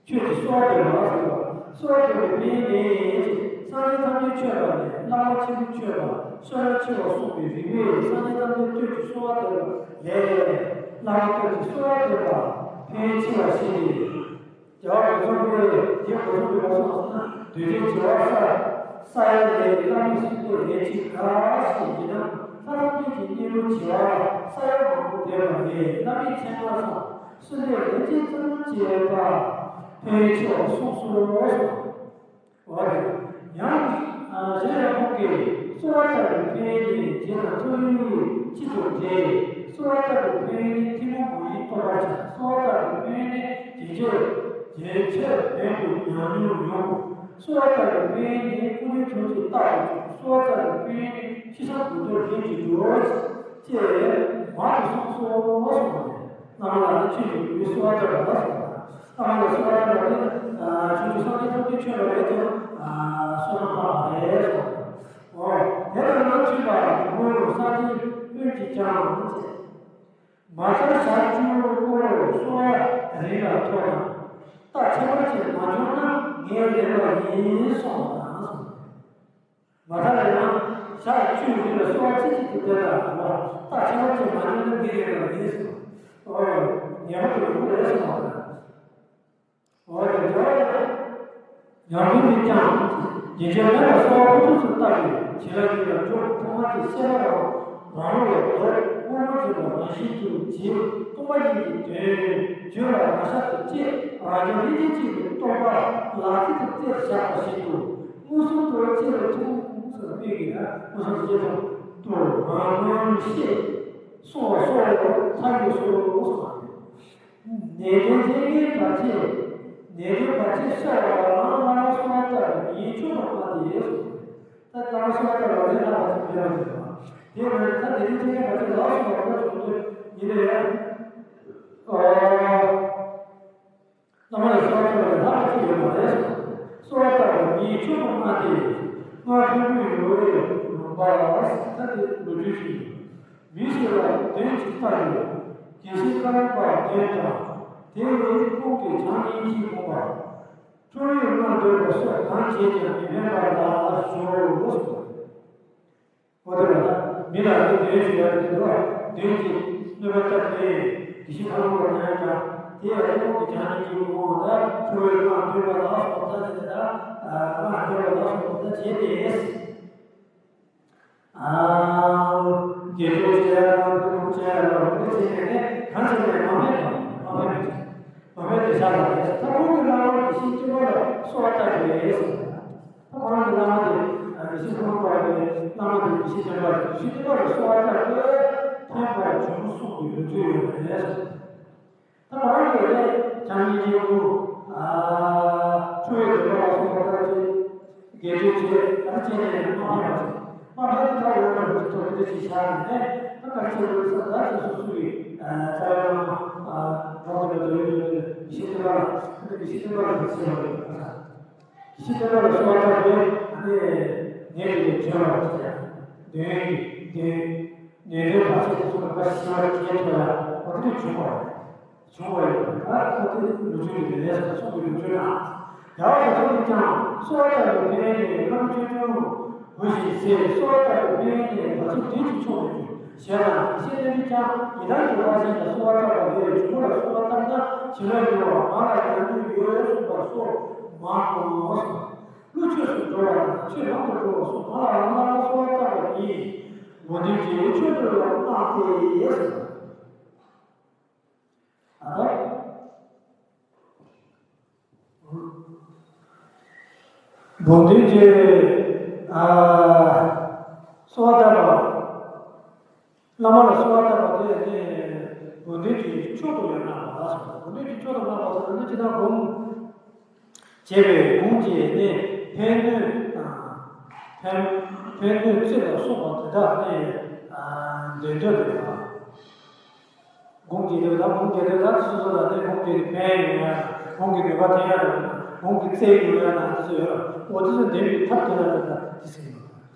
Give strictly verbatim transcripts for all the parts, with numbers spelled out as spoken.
ཁྱོད་ཀྱིས་གསོལ་བ་འདེབས་པ་ཟེར་བ། གསོལ་བ་འདེབས་པའི་ཕན་ཡོན་ནི། སངས་རྒྱས་ཐམས་ཅད་མཆོད་པ་ལས། བླ་མ་ཆེན་པོ་མཆོད་པ། བསོད་ནམས་ཆེ་བ་གསུངས་པའི་རིགས་པས། སངས་རྒྱས་ཐམས་ཅད་ཁྱོད་ཀྱིས་གསོལ་བ་འདེབས་པ་ལས། བླ་མ་ཁྱོད་ཀྱིས་གསོལ་བ་འདེབས་པ་ཕན་ཡོན་ཆེ་བ་ཞིག་རེད། རྒྱལ་བ་རྒོད་ཚང་པས། རྒྱལ་བ་རྒོད་ཚང་པས་ག་རེ་གསུངས་པ་ཟེར་ན། གདོས་བཅས་བྱེ་བ་བསགས་ཡ་ལས། བླ་མའི་གསོལ་འདེབས་ལན་གཅིག་དགའ་ཞེས་བགྱིས་ན། ལྷ་ཐམས་ཅད་ཀྱི་མཉེས་པོ་བྱེ་བ་བསགས་ཡ་མང་པོ་འདེབས་པ་ལས། བླ་མའི་མཚན་མ་བསམ། གསོལ་འདེབས་ལན་གཅིག་ཙམ་བྱས་པ་ཕན་ཡོན་ཆེ་བར་གསུངས་སོ། འོ་རེད། ཡང་། གཞན་ཡང་ཁོང་གིས། གསོལ་བ་བཏབ་པའི་ཕན་ཡོན་ནི། རྗེས་དང་ཐོབ་ཡུལ་གཅིག་ཏུ་འབྲེལ། གསོལ་བ་བཏབ་པའི་ཕན་ཡོན་ནི། ཐུན་མོང་མ་ཡིན་སྟོང་པར་བྱ། གསོལ་བ་བཏབ་པའི་ཕན་ཡོན་ནི། རྒྱུན་ཆད་རྒྱུན་ཆད་མེད་པའི་ཉམས་མྱོང་ཡོང་། གསོལ་བ་བཏབ་པའི་ཕན་ཡོན་ནི། ཀུན་འབྱུང་ཐམས་ཅད་རྟག་ཏུ་འཇོམས། གསོལ་བ་བཏབ་པའི་ཕན་ཡོན་ནི། ཕྱི་བསམ་དོན་རྟོགས་ལྷུན་གྱིས་གྲུབ། ཅེས་མང་དུ་གསུངས་སོ། གསུངས་པ་རེད། བླ་མ་ལ་ནི་ཆོས་ཀྱི་རྒྱུ་གསོལ་བ་བཏབ་པ་ལ་སོགས་པ། བླ་མ་ལ་གསོལ་བ་བཏབ་པ་དེ། ཆོས་ཀྱི་སངས་རྒྱས་ཐམས་ཅད་མཆོད་པ་རེད་དེ། བསོད་ནམས་བསགས་པ་རེད་གསུངས། འོ། དེ་ལྟར་ན་མཆོད་པ་ཡིན་ནོ། སངས་རྒྱས་ཀུན་གྱིས་ཀྱང་། མ་ཚར་ཞག་བཅུ་པོ་གསོལ་བ་རིམ་ལ་ཐོབ་ན། རྟགས་ཁྱད་པར་ཅན་མ་བྱུང་ན་ངས་ལེན་པ་ཡིན་གསུངས་པ་དང་གསུངས། མ་མཐའ་ལ་ཡང་ཞག་བཅུའི་རིང་ལ་གསོལ་བ་ཅི་མཆིས་ཏེ་འདོད་ལ། རྟགས་ཁྱད་པར་ཅན་མ་བྱུང་ན་ངས་ལེན་པ་ཡིན་གསུངས། འོ། ངེས་པར་དུ་ཡོང་གི་རེད་གསུངས་པ་དང་། འོ་དེ་འདྲ། ཡང་མིན་ནས་ཀྱང་། རྒྱུན་ཆད་མེད་པར་གསོལ་བ་ཕུར་ཚུགས་སུ་བཏབ་པས་བྱིན་རླབས་ཀྱིས་ཡང་འཇུག་ཐོག་མ་གི་ཤེས་རབ་རང་རང་ལ་རྡོ་དངོས་པོ་འཛིན་པ་རང་བཞིན་དུ་བྱེད། སྟོང་པ་ཉིད་ཀྱི་དོན་བརྗོད་ལ་རང་ཤར་དུ་བསྐྱེད། རང་རྒྱལ་ལྷན་སྐྱེས་ཀྱི་སྟོང་པ་ལག་མཐིལ་དུ་གཏད་བཞག་པ་བཞིན་དུ་མངོན་སུམ་དུ་ཅི་ལ་ཐུག་ཟེར་བའི་གི་ན་མངོན་སུམ་དུ་ཅི་ཐུག་ཏུ་རང་ངོ་ཤེས། གསུངས་པ་སོགས་མཐའ་ཡས་སོ་གསུངས་པ་རེད། ནད་གདོན་རྐྱེན་ངན་བར་ཆད། ནད་གདོན་བར་ཆད་ཤོར་བ་ལ་བླ་མ་གསོལ་བ་བཏབ་པའི་ཉིན་མཆོད་པར་མ་དེ་གསུངས། ད་བླ་མ་གསོལ་བ་བཏབ་པ་ལས་ལྷག་པ་ཅིག་མེད་པ་ཞིག་དང་། དེ་ན་ད་ནད་གདོན་རྐྱེན་ངན་བར་ཆད་ལ་སོགས་པ་ལ་བྱུང་དུས་ཡིན་ན་ཡང་། ཨ། བླ་མ་ལ་གསོལ་བ་བཏབ་པ་ལས་ལྷག་པ་ཅིག་ཡོད་མ་རེད་གསུངས། གསོལ་བ་བཏབ་པའི་ཉིན་མཆོད་པར་མ་དེ། སྔར་ཕུང་པོའི་ཡུལ་ལས་ལུང་པ་ལ་ད་དེ་ལོ་རྒྱུས་ཤིག་མི་ཞིག་ལ་གདོན་གཅིག་ལྟ་བུའི་དགེ་བཤེས་ཀརྨ་པ་གདོན་དང་། དེ་བས་ཁོང་གིས་བྱམས་སྙིང་རྗེའི་དགོངས་པ། ཁྲོ་བོའི་དབང་འདོད་པ་སོགས་གང་བྱས་ཀྱང་མི་ཕན་པ་ལ་ཞོག་ལོ་གསུངས། འོ་དེ་ལ་མི་ལ་ནི་གདོན་ཞིག་ཡོད་དེ་འདུག་གདོན་གྱིས་གནོད་པ་བཏབ་སྟེ་དགེ་བཤེས་ཀརྨ་པ་གདོན་དང་། དེ་ཡང་ཁོང་གིས་བྱམས་སྙིང་རྗེའི་དགོངས་པ། ཁྲོ་བོའི་དབང་འདོད་པ་ལ་སོགས་པ་ད་དེ་ལ་དབང་འདོད་པ་ལ་སོགས་པ་ད་བྱས་ཏེ། ཨ། དགེ་སྦྱོར་བྱེད་ཡ་དང་སྒོམ་བྱེད་ཡ་དང་། དེ་བྱས་ནས་གང་བྱས་ནས་མ་ཕན་དང་མ་ཕན་པའི་ཆ། མ་ཕན་པའི་ཆ་ལ་རེད། ད་ཁོང་གི་བླ་མ་དགེ་བཤེས་སྟོན་པ་ལ་གསོལ་བ་བཏབ་པས་ཟེར། ད་ཁོ་རང་གི་བླ་མ་དེ་དགེ་བཤེས་ཀརྨ་པ་རེད། བླ་མ་དེ་དགེ་བཤེས་སྟོན་པ་རེད། དགེ་བཤེས་སྟོན་པ་ལ་གསོལ་བ་བཏབ་པས་ཕན་པ་བྱུང་གསུངས་པའི་ལོ་རྒྱུས་ཡོད་པ་རེད། ད་ང་རང་གིས་ནི་བྱམས་སྙིང་རྗེའི་དགོངས། ཨ། ཁྲོ་བོའི་འདོད་པ་ལ་སོགས་པ་ལྟར་གྱི་དགེ་སྦྱོར་བྱས། ད་བྱས་ནས་མ་ཕན་པ་ཅིག་མ་ཕན་པའི་ཐོག་ལ་ཡོད་པ་ཅིག་ཐོག་དེ་འདྲ་ཞིག་བཞག་ནས་ནི། ད་ག་རེ་བྱེད་དགོས་ས། ད་ཅིག་སོ་སོ་གི་རྩ་བའི་བླ་མ། ཨ། འགྲོ་དེ་ལ་འདོད་ཡོད་པའི་དགེ་བཤེས་སྟོན་པ་ལ། དེ་ནས་དགེ་བཤེས་སྟོན་པ་ལ་བྱེད་པ་རེད། དགེ་བཤེས་སྟོན་པ་ལ་གསོལ་བ་བཏབ་པས་ནི་ནད་དེ་ལས་བྱོན་པར་བྱེད། གདོན་གྱི་གདོན། ནད་གདོན་བར་ཆད་དེ་ཚོ་ལ་ཕར་ཞི་བར་གྱིས་ཐུབ་ཡ། འོ་དེ་འདྲ་བྱུང་བ་རེད། བྱུང་བ་ཡོད་པ་རེད། ད་ཁོ་དེ་ལོ་རྒྱུས་དེ་རེད་ཟེར་གསུངས་པའི་ལོ་རྒྱུས་དང་། རྒྱལ་བ་རྒོད་ཚང་གིས་ཀྱང་གསོལ་བ་བཏབ་པའི་ཕན་ཡོན་ནི། ཁམས་ཆོས་སྐྱོང་བུ་བཞིན་གཟིགས། གསོལ་བ་བཏབ་པའི་ཕན་ཡོན་ནི། བར་ཆད་བདུན་གྱིས་ཆོག་མི་འགྱུར། ཞེས་དང་། དགེ་བཤེས་སྟོན་པས་ཀྱང་ཡི་དམ་གྱི་བླ་ཆེན་ལ་གསོལ་བ་བཏབ་པ་ལས། འབྱུང་པོ་ལ་གསོལ་བ་བཏབ་ན་བྱིན་རླབས་འགྱུར་བ། མ་ལ་ཡང་དུ་ཡོད་གསུངས་པ་སོགས་མང་ངོ་། ཀླུ་ཆོས་སུ་འགྲོ་བ་དང་ཆོས་ལམ་དུ་འགྲོ་བ་སོགས་མ་ལ་ཡང་དུ་གསོལ་བ་བཏབ་པ་ཡིན། དགོངས་དོན་གྱི་ཆོས་སྒྲུབ་ལ་སྔགས་ཏེ་ཡེ་ཟེར། ཨ། དགོངས་དོན་གྱི། ཨ། གསོལ་བ་བཏབ་པ། བླ་མ་ལ་གསོལ་བ་བཏབ་པ་དེ་ནི་དགོངས་དོན་གྱི་མཆོག་ཏུ་ཡང་སྣང་བ་ལ་སོགས། དགོངས་དོན་གྱི་མཆོག་ཏུ་སྣང་བ་ཟེར་ན་ཅི་ལྟར་སྒོམ་བྱས་པའི་སྒོམ་གྱི་ནི་ཕན་གནོད་དང་། ཕན་ཕན་གནོད་རྩིས་ལ་སོགས་པ་དེ་དག་ནི། ཨ། འདོད་འདོད་དེ་དང་། སྒོམ་གྱི་འདོད་དང་། སྒོམ་གྱི་འདོད་དང་སོ་སོ་ལ་ནི་སྒོམ་གྱི་ཕན་ཡོང་ཡ་དང་། སྒོམ་གྱི་ནུས་པ་ཐོན་ཡ་དང་། སྒོམ་གྱི་རྩལ་ཡོང་ཡ་དང་དེ་ཚོ་ཡོད་ར། འོ་དེ་ཚོ་འདོན་པའི་ཐབས་དེ་དག་དེ་དག་དེ་ཟེར་གྱི་ཡོད།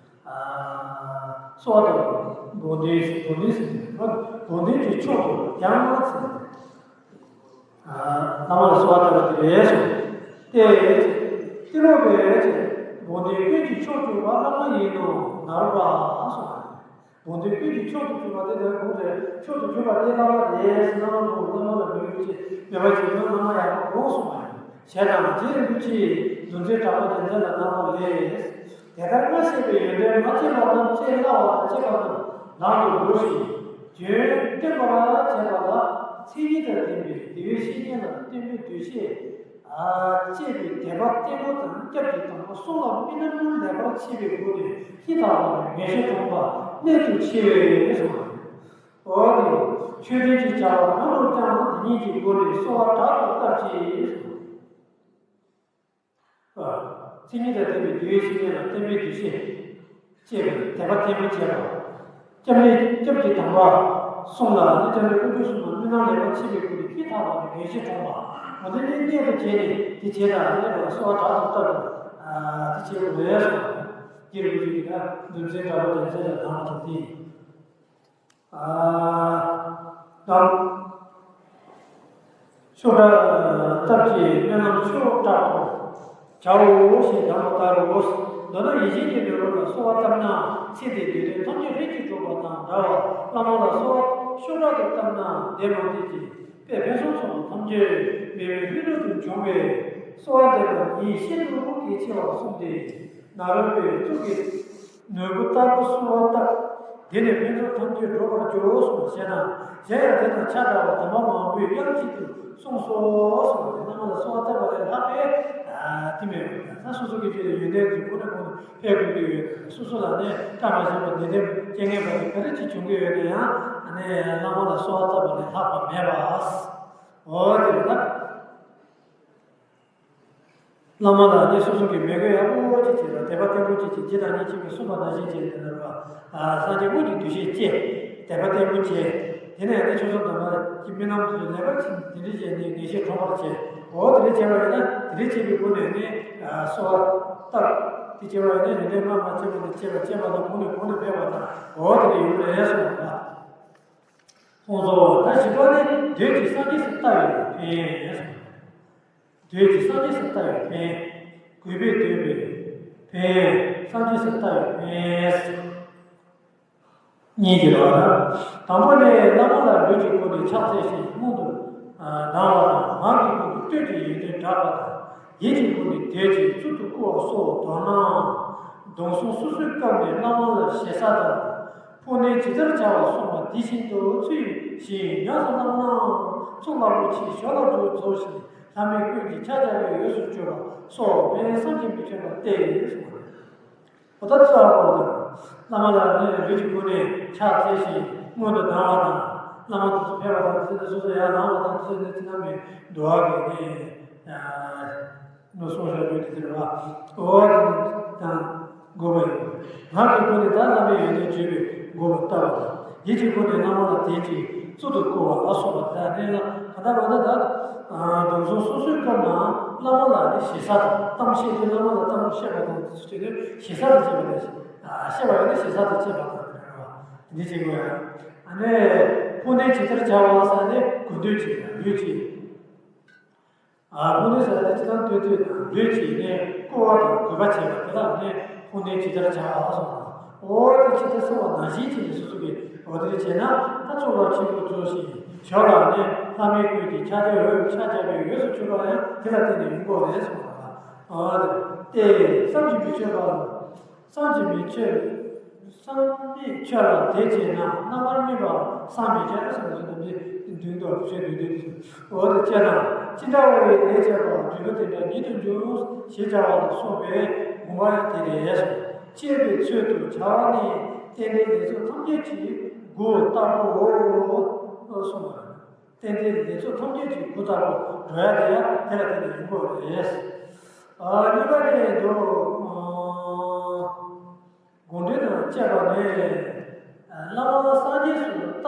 ཨ། གསོལ་བ་བཏབ་པ། དགོངས་དོན་ཟེར། དགོངས་དོན་ཟེར་ནས་དགོངས་དོན་གྱི་མཆོག་ཏུ་ཡང་སྣང་ཟེར། ཨ། བླ་མ་ལ་གསོལ་བ་བཏབ་པ་དེ་རེད་གསུངས། ཏེ། ཏི་ལོ་པའི་དགོངས་དོན་ཀུན་གྱི་མཆོག་གྱུར་པ་བླ་མ་ཡིན་ནོ་ནར་བ་གསུངས། དགོངས་དོན་ཀུན་གྱི་མཆོག་ཏུ་གྱུར་པ་དེ་ལྟར་དགོངས་ཏེ་མཆོག་ཏུ་གྱུར་པ་དེ་བླ་མ་རེད། བླ་མ་མོ་བླ་མ་ལ་མོས་གུས་ཆེ་མོས་པ་བྱེད་མོས་བླ་མ་ཡག་པོ་དགོངས་གསུངས་པ་ཡིན། ཞེས་དང་རྗེ་རིན་པོ་ཆེས་གདུང་འཛིན་དྲག་པོ་དེ་མཛད་ལ་གནང་བ་ལས། དེ་ལྟར་སྔར་བཤད་པའི་ཡོན་ཏན་མ་སྐྱེས་པ་རྣམས་སྐྱེ་སླ་བ་དང་སྐྱེས་པ་རྣམས་ལམ་དུ་འགྲོ་ཞིང་རྒྱུན་བརྟན་པར་བྱེད་པ་ལ་མཚན་ཉིད་དང་ལྡན་པའི་བདེ་བའི་བཤེས་གཉེན་ལ་བསྟེན་པའི་འདུ་ཤེས། ཨ་ཅེས་པའི་དད་པ་བརྟན་པོ་དང་སྐྱབས་ཀྱི་དང་པོ་གསུམ་ལ་མི་རྣམ་སྨིན་ལེགས་པར་ཕྱེ་བའི་སྒོ་ནས་ཧིང་ཐག་པ་ནས་ངེས་ཤེས་དྲངས་པ་གནད་དུ་ཆེ་བས་གསུངས། འོ་དེ་ཆོས་ལྡན་གྱི་བྱ་བ་གང་རུང་ཀྱང་དེ་ཉིད་ཀྱི་སྒོ་ནས་གསོལ་བ་དྲག་ཏུ་བཏབ་ཅིང་གསུངས། མཚན་ཉིད་དང་ལྡན་པའི་དེ་བའི་བཤེས་གཉེན་ལ་བསྟེན་པའི་འདུ་ཤེས། བཅས་པའི་དད་པ་བརྟན་པོ་བྱས་པ། སྐྱབས་གནས་སྐྱབས་ཀྱི་དམ་པ་གསུམ་ལ་ནི་སྐྱབས་གནས་དཀོན་མཆོག་གསུམ་ལ་སྨོན་ལམ་ལེགས་པར་ཆེ་བའི་སྒོ་ནས་ཧིང་ཐག་པ་ནས་ངེས་ཤེས་དྲངས་པ། འོ་དེ་ནི་གནད་དུ་བྱས་ནས་དེ་བྱས་དང་གནས་པ་ལ་གསོལ་བ་དྲག་ཏུ་བཏབ་པ། དེ་བྱས་པ་རེད་གསུངས། རྒྱལ་བུ་ཆེ་གིས་ན་འདུལ་འཛིན་དྲག་པོ་དེ་མཛད་ལ་གནང་བ་དང་དེ། དང་། ཤོག་དྲ་སྟབས་ཀྱིས་སྨོན་ལམ་ཤོག་དྲ་པོ་བྱའོ་ཞེས་གདམས་པ་ལྟར་རོ། མདོར་ན་ཡིད་བཞིན་གྱི་ནོར་བུ་ལ་གསོལ་བ་བཏབ་ན་ཚེ་འདིའི་འདོད་དོན་ཐམས་ཅད་ལྷུན་གྱིས་གྲུབ་པ་དང་འདྲ་བར་བླ་མ་ལ་གསོལ་བ་ཤོག་དྲ་དུ་བཏབ་ན་བདེ་མ་བདེ་ཀྱི་དཔེ་ཕན་སོགས་ཚོགས་པ་ཐམས་ཅད་མེད་པའི་ལྷུན་གྲུབ་ཏུ་འབྱུང་བས་གསོལ་བ་འདེབས་པ་ཉིད་ཤིན་ཏུ་གལ་ཆེ་བར་གསུངས་ཏེ་ནཱ་རོ་པའི་གཙུག་གི་ནོར་བུ་ལྟ་བུ་གསོལ་བ་བཏབ། དེ་ནི་ཕན་ཚུན་ཐམས་ཅད་འགྲོ་བར་འགྱུར་གསུངས་པ་བྱས་ན། གཞན་ཡང་དེ་དང་ཆ་འདྲ་བ་དམ་པ་མང་པོས་དབྱངས་གཅིག་ཏུ་གསུངས་སོ་གསུངས་པ་དེ་བླ་མ་ལ་གསོལ་བ་བཏབ་པ་ལས་ལྷག་པའི་དེ་མེད་པ་ད་སོ་སོ་གི་ཆོས་ལ་ཡོན་ཏན་དུ་ཁོ་ན་ཁོ་ན་ཕེབས་དགོས་ཀྱི་ཡོད། སོ་སོ་ལ་ནི་བཀྲ་མ་ཤིས་པ་ནད་དེ་སྐྱེ་ངེས་པ་དེ་ག་རེ་ཅིག་བྱུང་གི་ཡོད་ན་ཡང་ནི་བླ་མ་ལ་གསོལ་བ་བཏབ་པ་ལས་ལྷག་པ་མེད་པ། འོ་དེ་ལ། བླ་མ་ལ་ནི་སོ་སོ་གི་མོས་གུས་ཡག་པོ་ཅིག་བྱེད་ལ་དད་པ་བརྟན་པོ་ཅིག་བྱེད་ཇི་ལྟར་ཉིད་ཅིག་གིས་གསུངས་པ་ནང་བཞིན་བྱས་ཏེ་ནོར་བ། སངས་རྒྱས་དངོས་ཀྱི་འདུ་ཤེས་བསྐྱེད། དད་པ་བརྟན་པོ་བྱས། དེ་ནས་ནི་ཆོས་སྲུང་དམ་པ་གྱི་སྨོན་ལམ་དུ་ལེགས་པར་ཕྱིན་དེ་འདྲ་བྱས་ནས་ངེས་ཤེས་དྲངས་པར་བྱས། འོ་དེ་འདྲ་བྱས་པ་ཡིན་ན་དེ་འདྲ་བྱས་པའི་སྒོ་ནས་ནི་གསོལ་བ་བཏབ། དེ་བྱས་པ་ཡིན་ན་རིམ་པས་སྔ་མ་བྱས་པ་ནས་བྱས་པ་བྱས་པ་དང་གོང་ནས་གོང་ནས་འཕེལ་བ་དང་འོ་དེ་འདྲ་ཡོང་གི་རེད་གསུངས་པ། ཁོང་ཚོ་ད་བཞི་པ་ནི་འདོད་ཀྱི་སངས་རྒྱས་སུ་ལྟ་བའི་ཕན། འདོད་ཀྱི་སངས་རྒྱས་སུ་ལྟ་བའི་ཕན། གུས་པས་འདོད་པའི་ཕན། སངས་རྒྱས་སུ་ལྟ་བའི་ཕན། གཉིས་ཀྱི་རང་རང་། དང་པོ་ནི་བླ་མ་ལ་ལུས་ཀྱི་སྒོ་ནས་ཕྱག་འཚལ་ཞིང་སྔོན་དུ་བསྡམ་པ་དང་ངག་གི་སྒོ་ནས་བསྟོད་ཀྱི་ཡོན་ཏན་བསྒྲགས་པ་དང་ཡིད་ཀྱི་སྒོ་ནས་དད་ཅིང་གཙུག་ཏུ་བཀུར་བ་སོགས་མདོར་ན། སྡོམ་གསུམ་སོ་སོའི་སྐབས་ནས་བླ་མ་ལ་ཞེ་ས་དང་། ཕོ་ནི་ཇི་ལྟར་བྱ་བ་གསུངས་པ་དེ་བཞིན་དུ་ཚུལ་བཞིན་ཉམས་སུ་བླངས་ན་ཚོགས་རླབས་པོ་ཆེ་ཞབས་ལ་རྫོགས་ཤིང་ལྷ་མིའི་སྐུ་གི་ཕྱག་རྒྱ་བའི་འོས་སུ་གྱུར་པ་སོགས་ཕན་བསམ་གྱིས་མི་ཁྱབ་པ་སྟེ། འོ་ད་ཚུལ་ཨ་པོ་དང་བླ་མ་ལ་ནི་ལུས་ཀྱི་སྒོ་ནས་ཕྱག་འཚལ་ཞིང་སྔོན་དུ་བསྡམ་པ་དང་བླ་མ་དེ་ཚོ་ཕེབས་པ་དང་ཚེ་འདི་སོ་སོ་ཡར་ལངས་པ་དང་ཚེ་འདི་ཚེ་ན་མི་འདུ་བ་གི་ནི། ནོ་སོང་ཤོར་རྒྱུ་དེ་དེར་བ། འོ་དེ་དང་དགོས་པ་ཡིན། ངག་གི་སྒོ་ནས་ད་བླ་མའི་ཡོན་ཏན་བརྗོད་པའི་དགོས་པ་ལྟ་བ་དང་། ཡིད་ཀྱི་སྒོ་ནས་བླ་མ་ལ་དད་ཅིང་གཙུག་ཏུ་བཀུར་བ་ལ་སོགས་པ་དེ་དག་ནི་ལ་ད་ལྟ་བ་ད་ད། སྡོམ་གསུམ་སོ་སོའི་སྐབས་ན་བླ་མ་ལ་ནི་ཞེ་ས་དང་གཏམ་བཤད་དེ་བླ་མ་ལ་གཏམ་བཤད་པ་དང་དེ་ཚོ་བྱས་ནས་ཞེ་ས་དང་བཅས་པ་དང་ཞེ་ས་དང་བཅས་པ་དང་དེ་འདྲ་བ་དེ་འདྲ་བྱེད་དགོས་ཡ། ཨ་ནི་ཕོ་ནི་ཇི་ལྟར་བྱ་བ་ཟེར་ནས་གུས་འདུད་བྱེད་ཡ་ལུས་ཀྱི། ཨ་ཕུང་ནི་ཟེར་ཏེ་ཅི་ལྟར་ལྟོས་ལྟོས་དང་འདོད་ཅིག་ནས་བསྐོར་བ་དང་གུས་པ་བྱེད་པ་དེ་ལ་ནི་ཕུང་ནི་ཇི་ལྟར་བྱ་བ་གསུངས་པ། འོ་དེ་ཇི་ལྟར་གསུངས་པ་ནང་བཞིན་བྱས་ནས་སོ་སོ་གིས་འོ་དེ་བྱས་ན་ད་ཚོགས་ལ་ཆེན་པོ་རྫོགས་ཤིང་ཞབས་ལ་ནི་ལྷ་མིའི་སྐུ་གི་ཕྱག་རྒྱ་འོད་ཕྱག་རྒྱ་བའི་འོས་སུ་གྱུར་པ་ཡང་དེ་ལ་བརྟེན་ནས་ཡོང་དགོས་རེད་གསུངས་པ། འོ་དེ་སྟེ་བསམ་གྱིས་མི་ཁྱབ་པ། བསམ་གྱིས་མི་ཁྱབ། བསམ་མེད་ཁྱོད་ལ་དད་བྱས་ན་རྣམ་པར་སྨིན་པ་བསམ་མི་ཁྱབ་ཟེར་བ་ཞིག་དང་འདི་མདུན་དུ་བཤད་འདུག་འདུག་འོ་དེ་ཅེ་ན། ཅི་འདྲ་བ་ཡི་ལས་བྱས་པ་འབྲས་བུ་དེ་འདྲ་ཉིད་དུ་འབྱུང་ཞེས་བྱ་བ་ལ་སོགས་པའི་དགོངས་པ་ཡང་དེ་རེད། བཅས་པའི་ཚུལ་དུ་བྱ་བ་ནི་རྟེན་འབྲེལ་ལས་ཚོགས་ཐམས་ཅད་ཀྱི་སྒོ་ལྟ་བུའོ་གསུངས་པ་རེད། རྟེན་འབྲེལ་ལས་ཚོགས་ཐམས་ཅད་ཀྱི་སྒོ་ལྟ་བུ་འགྲོ་ཡ་དེ་ཡང་དེ་ལ་བརྟེན་ནས་ཡོང་དགོས་རེད། ཨ་གཉིས་པ་དེ་འདུག་དགོངས་འགྲེལ་དང་བཅས་པ་ནས། བླ་མ་སངས་རྒྱས་སུ་བལྟ་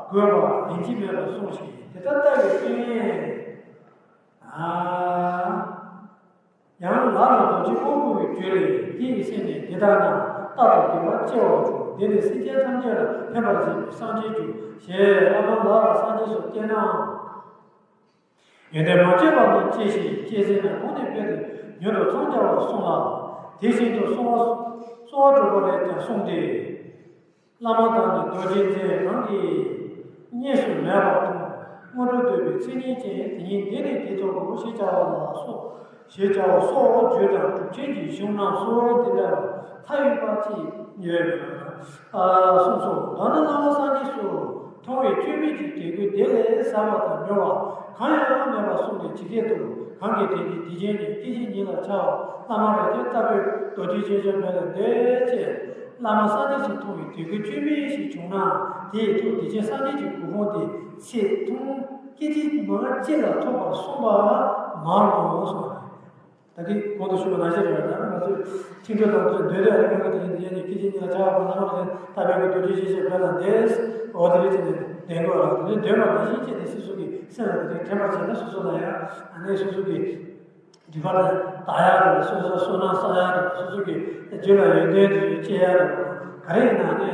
དགོས་པ་ཡིན་གཅིག་མེད་པར་གསུངས་ཤིང་དེ་ལྟར་བལྟ་བའི་ཕན་ཡོན། ཡང་ལ་ལ་རྡོ་རྗེ་དབང་བསྐུར་བའི་རྒྱུད་ལས་འདི་ཡི་སེམས་ནི་འདི་ལྟར་ན་རྟག་ཏུ་དགེ་བ་སྐྱེ་བར་འགྱུར། འདི་ནི་སེམས་ཅན་ཐམས་ཅད་ལ་ཕན་པར་བྱེད་པའི་སངས་རྒྱས་རྒྱུ་ཞེས་བླ་མ་ལ་སངས་རྒྱས་སུ་བསྟེན་ནའང་། ཡོན་ཏན་མ་སྤྱད་པ་ནི་སྐྱེ་ཞིང་སྐྱེ་ཟིན་ན་གོང་ནས་འཕེལ་ཏེ་མྱུར་དུ་འཚང་རྒྱ་བར་གསུངས་ལ། དེ་བཞིན་དུ་གསོ་བ་གསོ་བ་སྒྲུབ་པ་ལས་ཀྱང་གསུངས་ཏེ། བླ་མ་དང་ནི་རྡོ་རྗེ་འཛིན་གང་གིས་གཉིས་སུ་མེད་པར་མཐོང་། སྔོན་འགྲོ་འདོད་པའི་མཚན་ཉིད་ཅན། དེ་ཉིད་འདི་ནི་དེ་ཐོབ་བོ་ཞེས་བྱ་བ་ལ་སོགས། ཞེས་བྱ་བ་སོགས་རྒྱུད་དང་གྲུབ་ཆེན་གྱི་གཞུང་རྣམས་སུ་འདི་འདྲ་བ་མཐའ་ཡས་པ་ཅིག་ཡོད་པས་ན། གསུངས་སོ། ད་ནི་བླ་མ་སངས་རྒྱས་སུ་མཐོང་བའི་སྐྱོན་མེད་ཀྱི་དད་གུས་དེ་ལས་ཟབ་པ་དང་མྱུར་བ་གང་ཡང་མེད་པར་གསུངས་ཏེ། ཇི་སྐད་དུ། གང་གིས་དེ་ཉིད་དེ་ཅན་གྱི་སྐྱེ་མཆེད་ཉིད་ལ་འཆར་བ། བླ་མ་རིགས་ཀྱི་ལྟ་བུའི་རྡོ་རྗེ་ཅན་ཞབས་པད་ལ་འདས་ཅེས། བླ་མ་སངས་རྒྱས་སུ་མཐོང་བའི་དད་གུས་སྐྱོན་མེད་ཞིག་བྱུང་ན། དེའི་ཐོག་དེ་ཅན་སངས་རྒྱས་ཀྱི་གོ་འཕང་དེ་ཚེ་ཐུང་སྐད་ཅིག་མ་གཅིག་ལ་ཐོབ་པར་གསུངས་པ་མང་ངོ་གསུངས་པ་རེད། ད་གིན་གོང་དུ་ཞུས་པ་ནང་བཞིན་རེད། ད་ང་ཚོས་ཁྲིད་འགྲོ་དང་ཚོས་འདོད་འདོད་ཨ་ནི་གང་གི་དེ་ཉིད་དེ་ཉིད་ཀྱི་སྐད་ཅིག་ཉིད་ལ་བྱ་བ་པོ་རྣམ་པར་ལྡན་ལྟ་བའི་གི་རྡོ་རྗེ་ཅན་ཞབས་པད་ལ་འདས། འོ་དེ་རེད་ཅེས་ནས་བདེན་དགོས་རང་དེ་ནི་འདོད་པ་ནང་བཞིན་བྱས་ནས་སོ་སོ་གི་སེམས་ལ་དེ་དྲན་པར་བྱས་ན་སོ་སོ་ལ་ཡང་ཨ་ནི་སོ་སོ་གི་སྒྲིབ་པ་དང་དག་ཡག་རེད། སོ་སོ་བསོད་ནམས་བསགས་ཡག་རེད། སོ་སོ་གི་རྒྱུད་ལ་ཡོན་ཏན་དེ་སྐྱེ་ཡག་རེད། ག་རེ་ཡིན་ན་ཨ་ནི་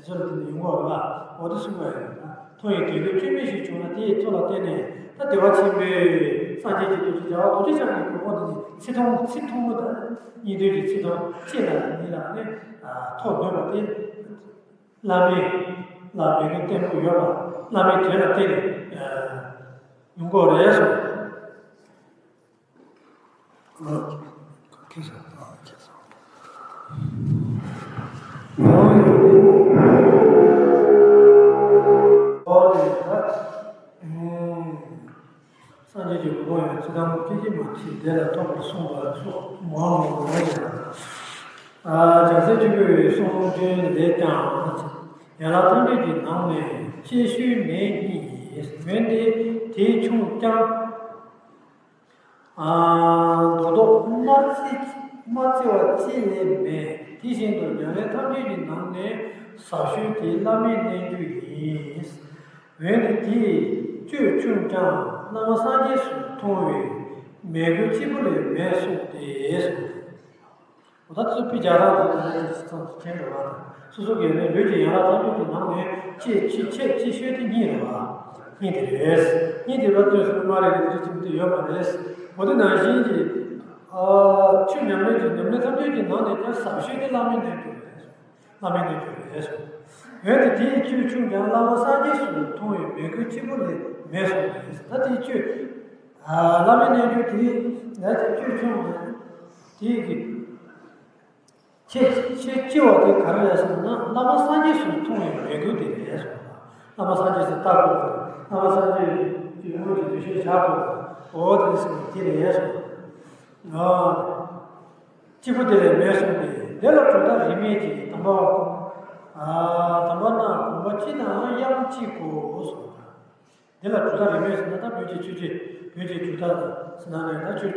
སོ་སོ་ལ་དེ་ནི་ཡོང་གི་རེད་པ། འོ་དེ་གསུངས་པ་ཡིན། མཐོང་བའི་དད་གུས་སྐྱོན་མེད་ཞིག་བྱུང་ན། དེའི་མཐུ་ལ་བརྟེན་ནས་ད་བདེ་བ་ཆེན་པོའི་སངས་རྒྱས་ཀྱི་རྡོ་རྗེ་རྒྱལ་བ་རྡོ་རྗེ་འཆང་གི་གོ་འཕང་དེ་ནི་ཚེ་ཐུང་ཚེ་ཐུང་ངུ་དང་གཉིས་ལྡན་གྱི་ཚེ་ཐུང་སྐྱེ་ལ་ནི་ལ་ནི་ཐོབ་འདོད་པ་དེ་བླ་མའི་བླ་མའི་གི་བསྟེན་པོ་ཡོད་པ། བླ་མའི་དོན་ལ་བརྟེན་ནས་ཡོང་གི་རེད་གསུངས། ཁྱེད་ས་ཁྱེད་ས། སངས་རྒྱས་ཀྱི་གོ་འཕང་ཡང་ཚེ་ཐུང་སྐད་ཅིག་མ་གཅིག་དེ་ལ་ཐོབ་པར་གསུངས་པ་སོགས་མང་མང་ཡོད་ལ། ལྕགས་སྲེག་ཆུ་བོའི་གསུང་འདྲེན་ལས་ཀྱང་། ཡན་ལག་ཐམས་ཅད་ཀྱི་ནང་ནས་ཅེས་ཤོས་མེད་གཉིས། འོན་ཏེ་དེའི་ཆུང་ཀྱང་། ཨ། མདོ་ཐོག་མ་བརྩི་མ་བརྩི་བ་ཅི་ལས་མེད། དེ་བཞིན་དུ་ཉམས་ལེན་ཐམས་ཅད་ཀྱི་ནང་ནས་ཟབ་ཤོས་དེ་བླ་མའི་རྣལ་འབྱོར་ཡིན། འོན་ཏེ་དེའི་སྤྱོད་ཆུང་ཀྱང་བླ་མ་སངས་རྒྱས་སུ་མཐོང་བའི་མོས་གུས་གཅིག་པུ་ལས་མེད་གསུངས་ཏེ། འོ་ད་ཚུར་དཔེ་རྒྱག་སྟངས་དེ་ཚོ་ཚང་དུ་དྲན་འགྲོ་བ་དང་། སོ་སོ་གི་ནི་ལུས་ཀྱི་ཡན་ལག་ཐམས་ཅད་ཀྱི་ནང་ནས་ཅེས་ཅེས་ཅེས་ཅེས་ཤོས་དེ་གཉིས་རེད་བ། གཉིས་དེ་རེད། གཉིས་དེ་ར་ལྟོས་སུ་མ་རེད་དེ་ཅི་མི་དེ་ཡོད་མ་རེད། འོ་དེ་ནང་བཞིན་གྱི། ཨ། ཆོས་ཉམས་ལེན་གྱི་ཉམས་ལེན་ཐམས་ཅད་ཀྱི་ནང་ནས་ཀྱང་ཟབ་ཤོས་དེ་བླ་མའི་རྣལ་འབྱོར་རེད། བླ་མའི་རྣལ་འབྱོར་རེད། འོན་ཏེ་དེའི་སྤྱོད་ཆུང་ཀྱང་བླ་མ་སངས་རྒྱས་སུ་མཐོང་བའི་མོས་གུས་གཅིག་པུ་ལས་མེད་གསུངས་པ་རེད། ད་དེའི་སྤྱོད། ཨ། བླ་མའི་རྣལ་འབྱོར་དེའི་ལས་ཀྱི་སྤྱོད་ཆུང་ནས་དེའི་གི། ཆེས་ཆེས་ལྕི་བ་དེ་ག་རེ་རེད་ཟེར་ན། བླ་མ་སངས་རྒྱས་སུ་མཐོང་བའི་མོས་གུས་དེ་རེད་ཟེར་བ། བླ་མ་སངས་རྒྱས་སུ་ལྟ་དགོས་པ། བླ་མ་སངས་རྒྱས་ཀྱི་དངོས་ཀྱི་འདུ་ཤེས་བཞག་དགོས་པ། འོ་དེ་ཟེར་བ་དེ་རེད་ཟེར་བ། ཨ། གཅིག་པུ་དེ་ལས་མེད་གསུངས་ཏེ། དེ་ལ་གྲུབ་མཐའ་རིས་མེད་ཀྱི་དམ་པ་བ་ཀུན། ཨ། དམ་པ་རྣམས་དགོངས་པ་གཅིག་དང་དབྱངས་གཅིག་གོ་གསུངས། འདི་ལ་གྲུབ་མཐའ་རིས་མེད་ཟེར་ན། ད་བོད་ཀྱི་ཆོས་བརྒྱུད། བོད་ཀྱི་གྲུབ་མཐའ་ཟེར་ན་ནི། ད་ཆོས་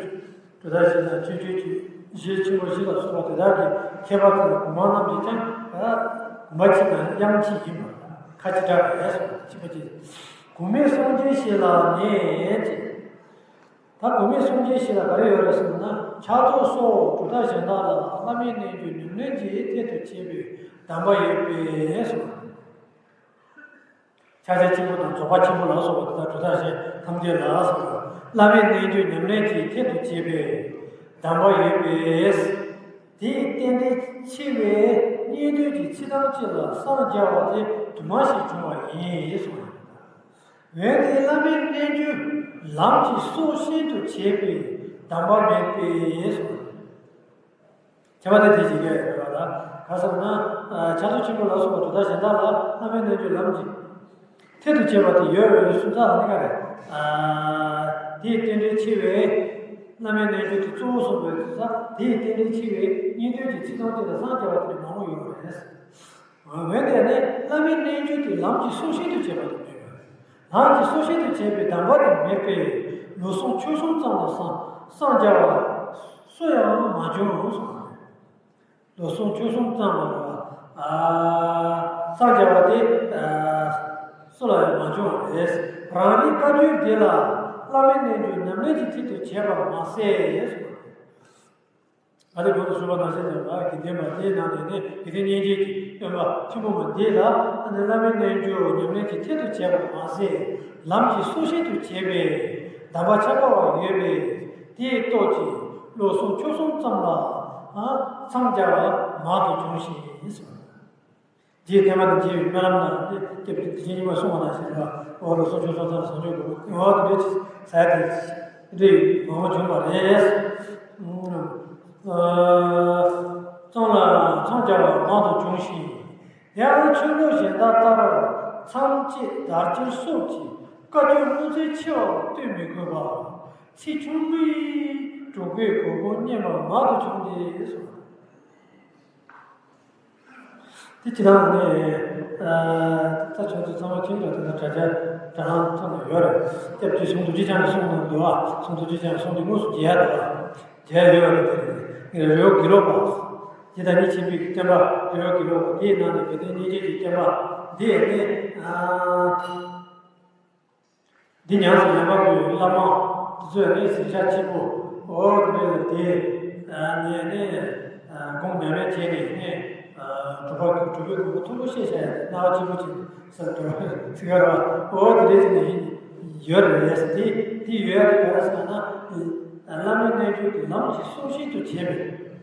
གྲུབ་མཐའ་ཞེས་ན་ཆོས་བརྒྱུད་ཀྱི་གཞི་ཆེན་པོ་བཞི་ལ་སོགས་པ་དེ་དག་གི་ཁྱད་པར་དུ་དགོངས་པ་རྣམས་ཀྱིས་ཀྱང་དགོངས་པ་གཅིག་དང་དབྱངས་གཅིག་ཡིན་པ། ཁ་ཅིག་འདྲ་བས་སོ། གཅིག་པ་གཅིག་གོང་མའི་གསུང་རྒྱུན་ཞིག་ལ་ནི་ཅེས། ད་གོང་མའི་གསུང་རྒྱུན་ཞིག་ལ་ག་རེ་ཡོད་རེད་ཟེར་ན། ཕྱག་རྫོགས་སོགས་གྲུབ་མཐའ་གཞན་དག་ལ་བླ་མའི་རྣལ་འབྱོར་ཉམས་ལེན་གྱི་ཐད་དུ་བྱས་པའི་གདམས་པ་ཡོད་པས་སོ། ཕྱག་རྒྱ་ཆེན་པོ་དང་རྫོགས་པ་ཆེན་པོ་ལ་སོགས་པ་དེ་དག་གྲུབ་མཐའ་གཞན་ཐམས་ཅད་ལ་སོགས་པ་བླ་མའི་རྣལ་འབྱོར་ཉམས་ལེན་གྱི་ཐད་དུ་བྱས་པའི་གདམས་པ་ཡོད་པས། དེའི་རྟེན་འབྲེལ་ཆེ་བའི་གཉིས་འདོད་ཀྱི་ཚེ་ཐམས་ཅད་ལ་སངས་རྒྱ་བ་དེ་དུ་མ་ཞིག་བྱུང་བ་ཡིན་གསུངས། འོན་ཏེ་བླ་མའི་རྣལ་འབྱོར་ལམ་གྱི་སྲོག་ཤིང་དུ་བྱས་པའི་གདམས་པ་མེད་པས་གསུངས། ཁྱད་པར་དེ་དེ་ཅིག་ཡོད་རེད་བ། ད་ག་ཟེར་ན། ཨ། ཕྱག་རྫོགས་ཆེན་པོ་ལ་སོགས་པ་གྲུབ་མཐའ་གཞན་དག་ལ་བླ་མའི་རྣལ་འབྱོར་ལམ་གྱི་ཐད་དུ་བྱས་པ་དེ་ཡོད་རེད་གསུངས་ཙང་། ཨ་ནི་ག་རེད། ཨ། དེའི་རྟེན་འབྲེལ་ཆེ་བའི་བླ་མའི་རྣལ་འབྱོར་དེ་གཙོ་བོ་གསུངས་པའི་ཙང་། དེའི་རྟེན་འབྲེལ་ཆེ་བའི་གཉིས་འདོད་ཀྱི་ཚེ་ཐམས་ཅད་ལ་སངས་རྒྱ་བ་དེ་མང་པོ་ཡོད་རེད། འོན་ཏེ་ནི་བླ་མའི་རྣལ་འབྱོར་དེ་ལམ་གྱི་སྲོག་ཤིང་དུ་བྱས་པ་དེ་མེད་པས། ལམ་གྱི་སྲོག་ཤིང་དུ་བྱས་པའི་གདམས་པ་དེ་མེད་པས། ལུས་ཟུངས་ཆོས་གསུམ་ཙམ་ལ་སངས་སངས་རྒྱ་བ་སུ་ཡང་མ་བྱུང་གསུངས། ལུས་ཟུངས་ཆོས་གསུམ་ཙམ་ལ། ཨ། སངས་རྒྱ་བ་དེ། ཨ། སུ་ལ་ཡང་མ་བྱུང་བ་རེད། རང་རིག་བཀའ་བརྒྱུད་འདི་ལ་བླ་མའི་རྣལ་འབྱོར་ཉམས་ལེན་གྱི་ཐད་དུ་བྱས་པར་མ་ཟད། ཨ་ནི་གོང་དུ་ཞུས་པ་ནང་བཞིན་ལ། དགེ་ལྡན་པ་དེའི་ནང་ནས་ནི་དགེ་ལྡན་སྙིང་རྗེ་གི་སྟོན་པ་ཐུན་མོང་མ་འདི་ལ། ཨ་ནི་བླ་མའི་རྣལ་འབྱོར་ཉམས་ལེན་གྱི་ཐད་དུ་བྱས་པར་མ་ཟད། ལམ་གྱི་སྲོག་ཤིང་དུ་བྱས་པའི་ གདམས་པ་ཁྱབ་པ་ཡོད་པས། དེའི་སྟོབས་ཀྱིས་ལོ་གསུམ་ཕྱོགས་གསུམ་ཙམ་ལ་ཨ་འཚང་རྒྱ་བ་མང་དུ་བྱུང་ཞིང་གསུངས། རྗེའི་བསྟན་པ་དང་རྗེའི་སྨོན་ལམ་རྣམས་ཏེ་སྐྱབས་རྗེ་རིན་པོ་ཆེས་གསུངས་པ་ནང་བཞིན་ལ་འོ་ལོ་གསུམ་ཕྱོགས་གསུམ་ཙམ་བཟང་སྤྱོད་དགོས་པ་འོ་དེ་འདྲའི་ཅིག་ཟ་ཡ་དེ་འདྲའི་མང་པོ་བྱུང་བ་རེད། ཨ་གསུམ་ལ་འཚང་རྒྱ་བ་མང་དུ་བྱུང་ཞིང་། ཡང་ཆོས་ལུགས་གཞན་དག་ལྟར་མཚམས་བཅད་དར་ཁྱེར་སོགས་ཀྱི་བཀའ་ཆོས་སྔོན་ཚུད་ཆེ་བ་སྟོན་མི་དགོས་པར་ཚེགས་ཆུང་ངུས་གྲུབ་པའི་གོ་འཕང་བརྙེས་པ་མང་དུ་བྱུང་སྟེ་གསུངས། དེ་ཅི་དང་ནི། ད་ཆོས་ཚོ་ཚང་མ་ཁྱིམ་དུ་དེ་ལ་དྲ་རྒྱ་དྲ་ལམ་ཐོག་ན་ཡོད་རེད། སྐྱབས་རྗེ་ཟུང་དུ་ཅི་ཅང་གསུང་གནང་འདུག་ཨ། ཟུང་དུ་ཅི་ཅང་གསུང་དེ་དངོས་སུ་མཇལ་ཡ་འདུག་ཨ། མཇལ་ཡ་ཡོད་རེད། དེ་རེད། རེ་བ་དགེ་ལོག་པ། དེ་དང་ཉིད་ཆེན་པོའི་བསྟན་པ་རེ་བ་དགེ་ལོག་པ་དེའི་ནང་ནས་དགེ་ལྡན་སྙིང་རྗེ་གི་བསྟན་པ་འདི་ནི། འདི་ཉམས་སུ་ལེན་པ་པོའི་བླ་མ་དེ་ཚོས་ནི་ཟིང་ཆ་ཆེན་པོ་འོ་དེ་འདྲ་དེ་ནས་ནི་སྒོམ་ཉམས་ལེན་བྱས་ནས་ནི་གྲུབ་པ་གྲུབ་པའི་གོ་འཕང་མཐོན་པོ་བཤད་བྱ་ཡ་སྣང་བ་ཆེན་པོ་ཅིག་ཟེར་འགྲོ་ཚིག་ག་ར་འོ་དེ་འདྲ་ཅིག་ནི་ཡོད་རེད། དེ་དེ་ཡོད་ཡ་དེ་ག་རེ་ཟེར་ན་བླ་མའི་རྣལ་འབྱོར་གྱི་ལམ་གྱི་སྲོག་ཤིང་དུ་བྱས་པའི་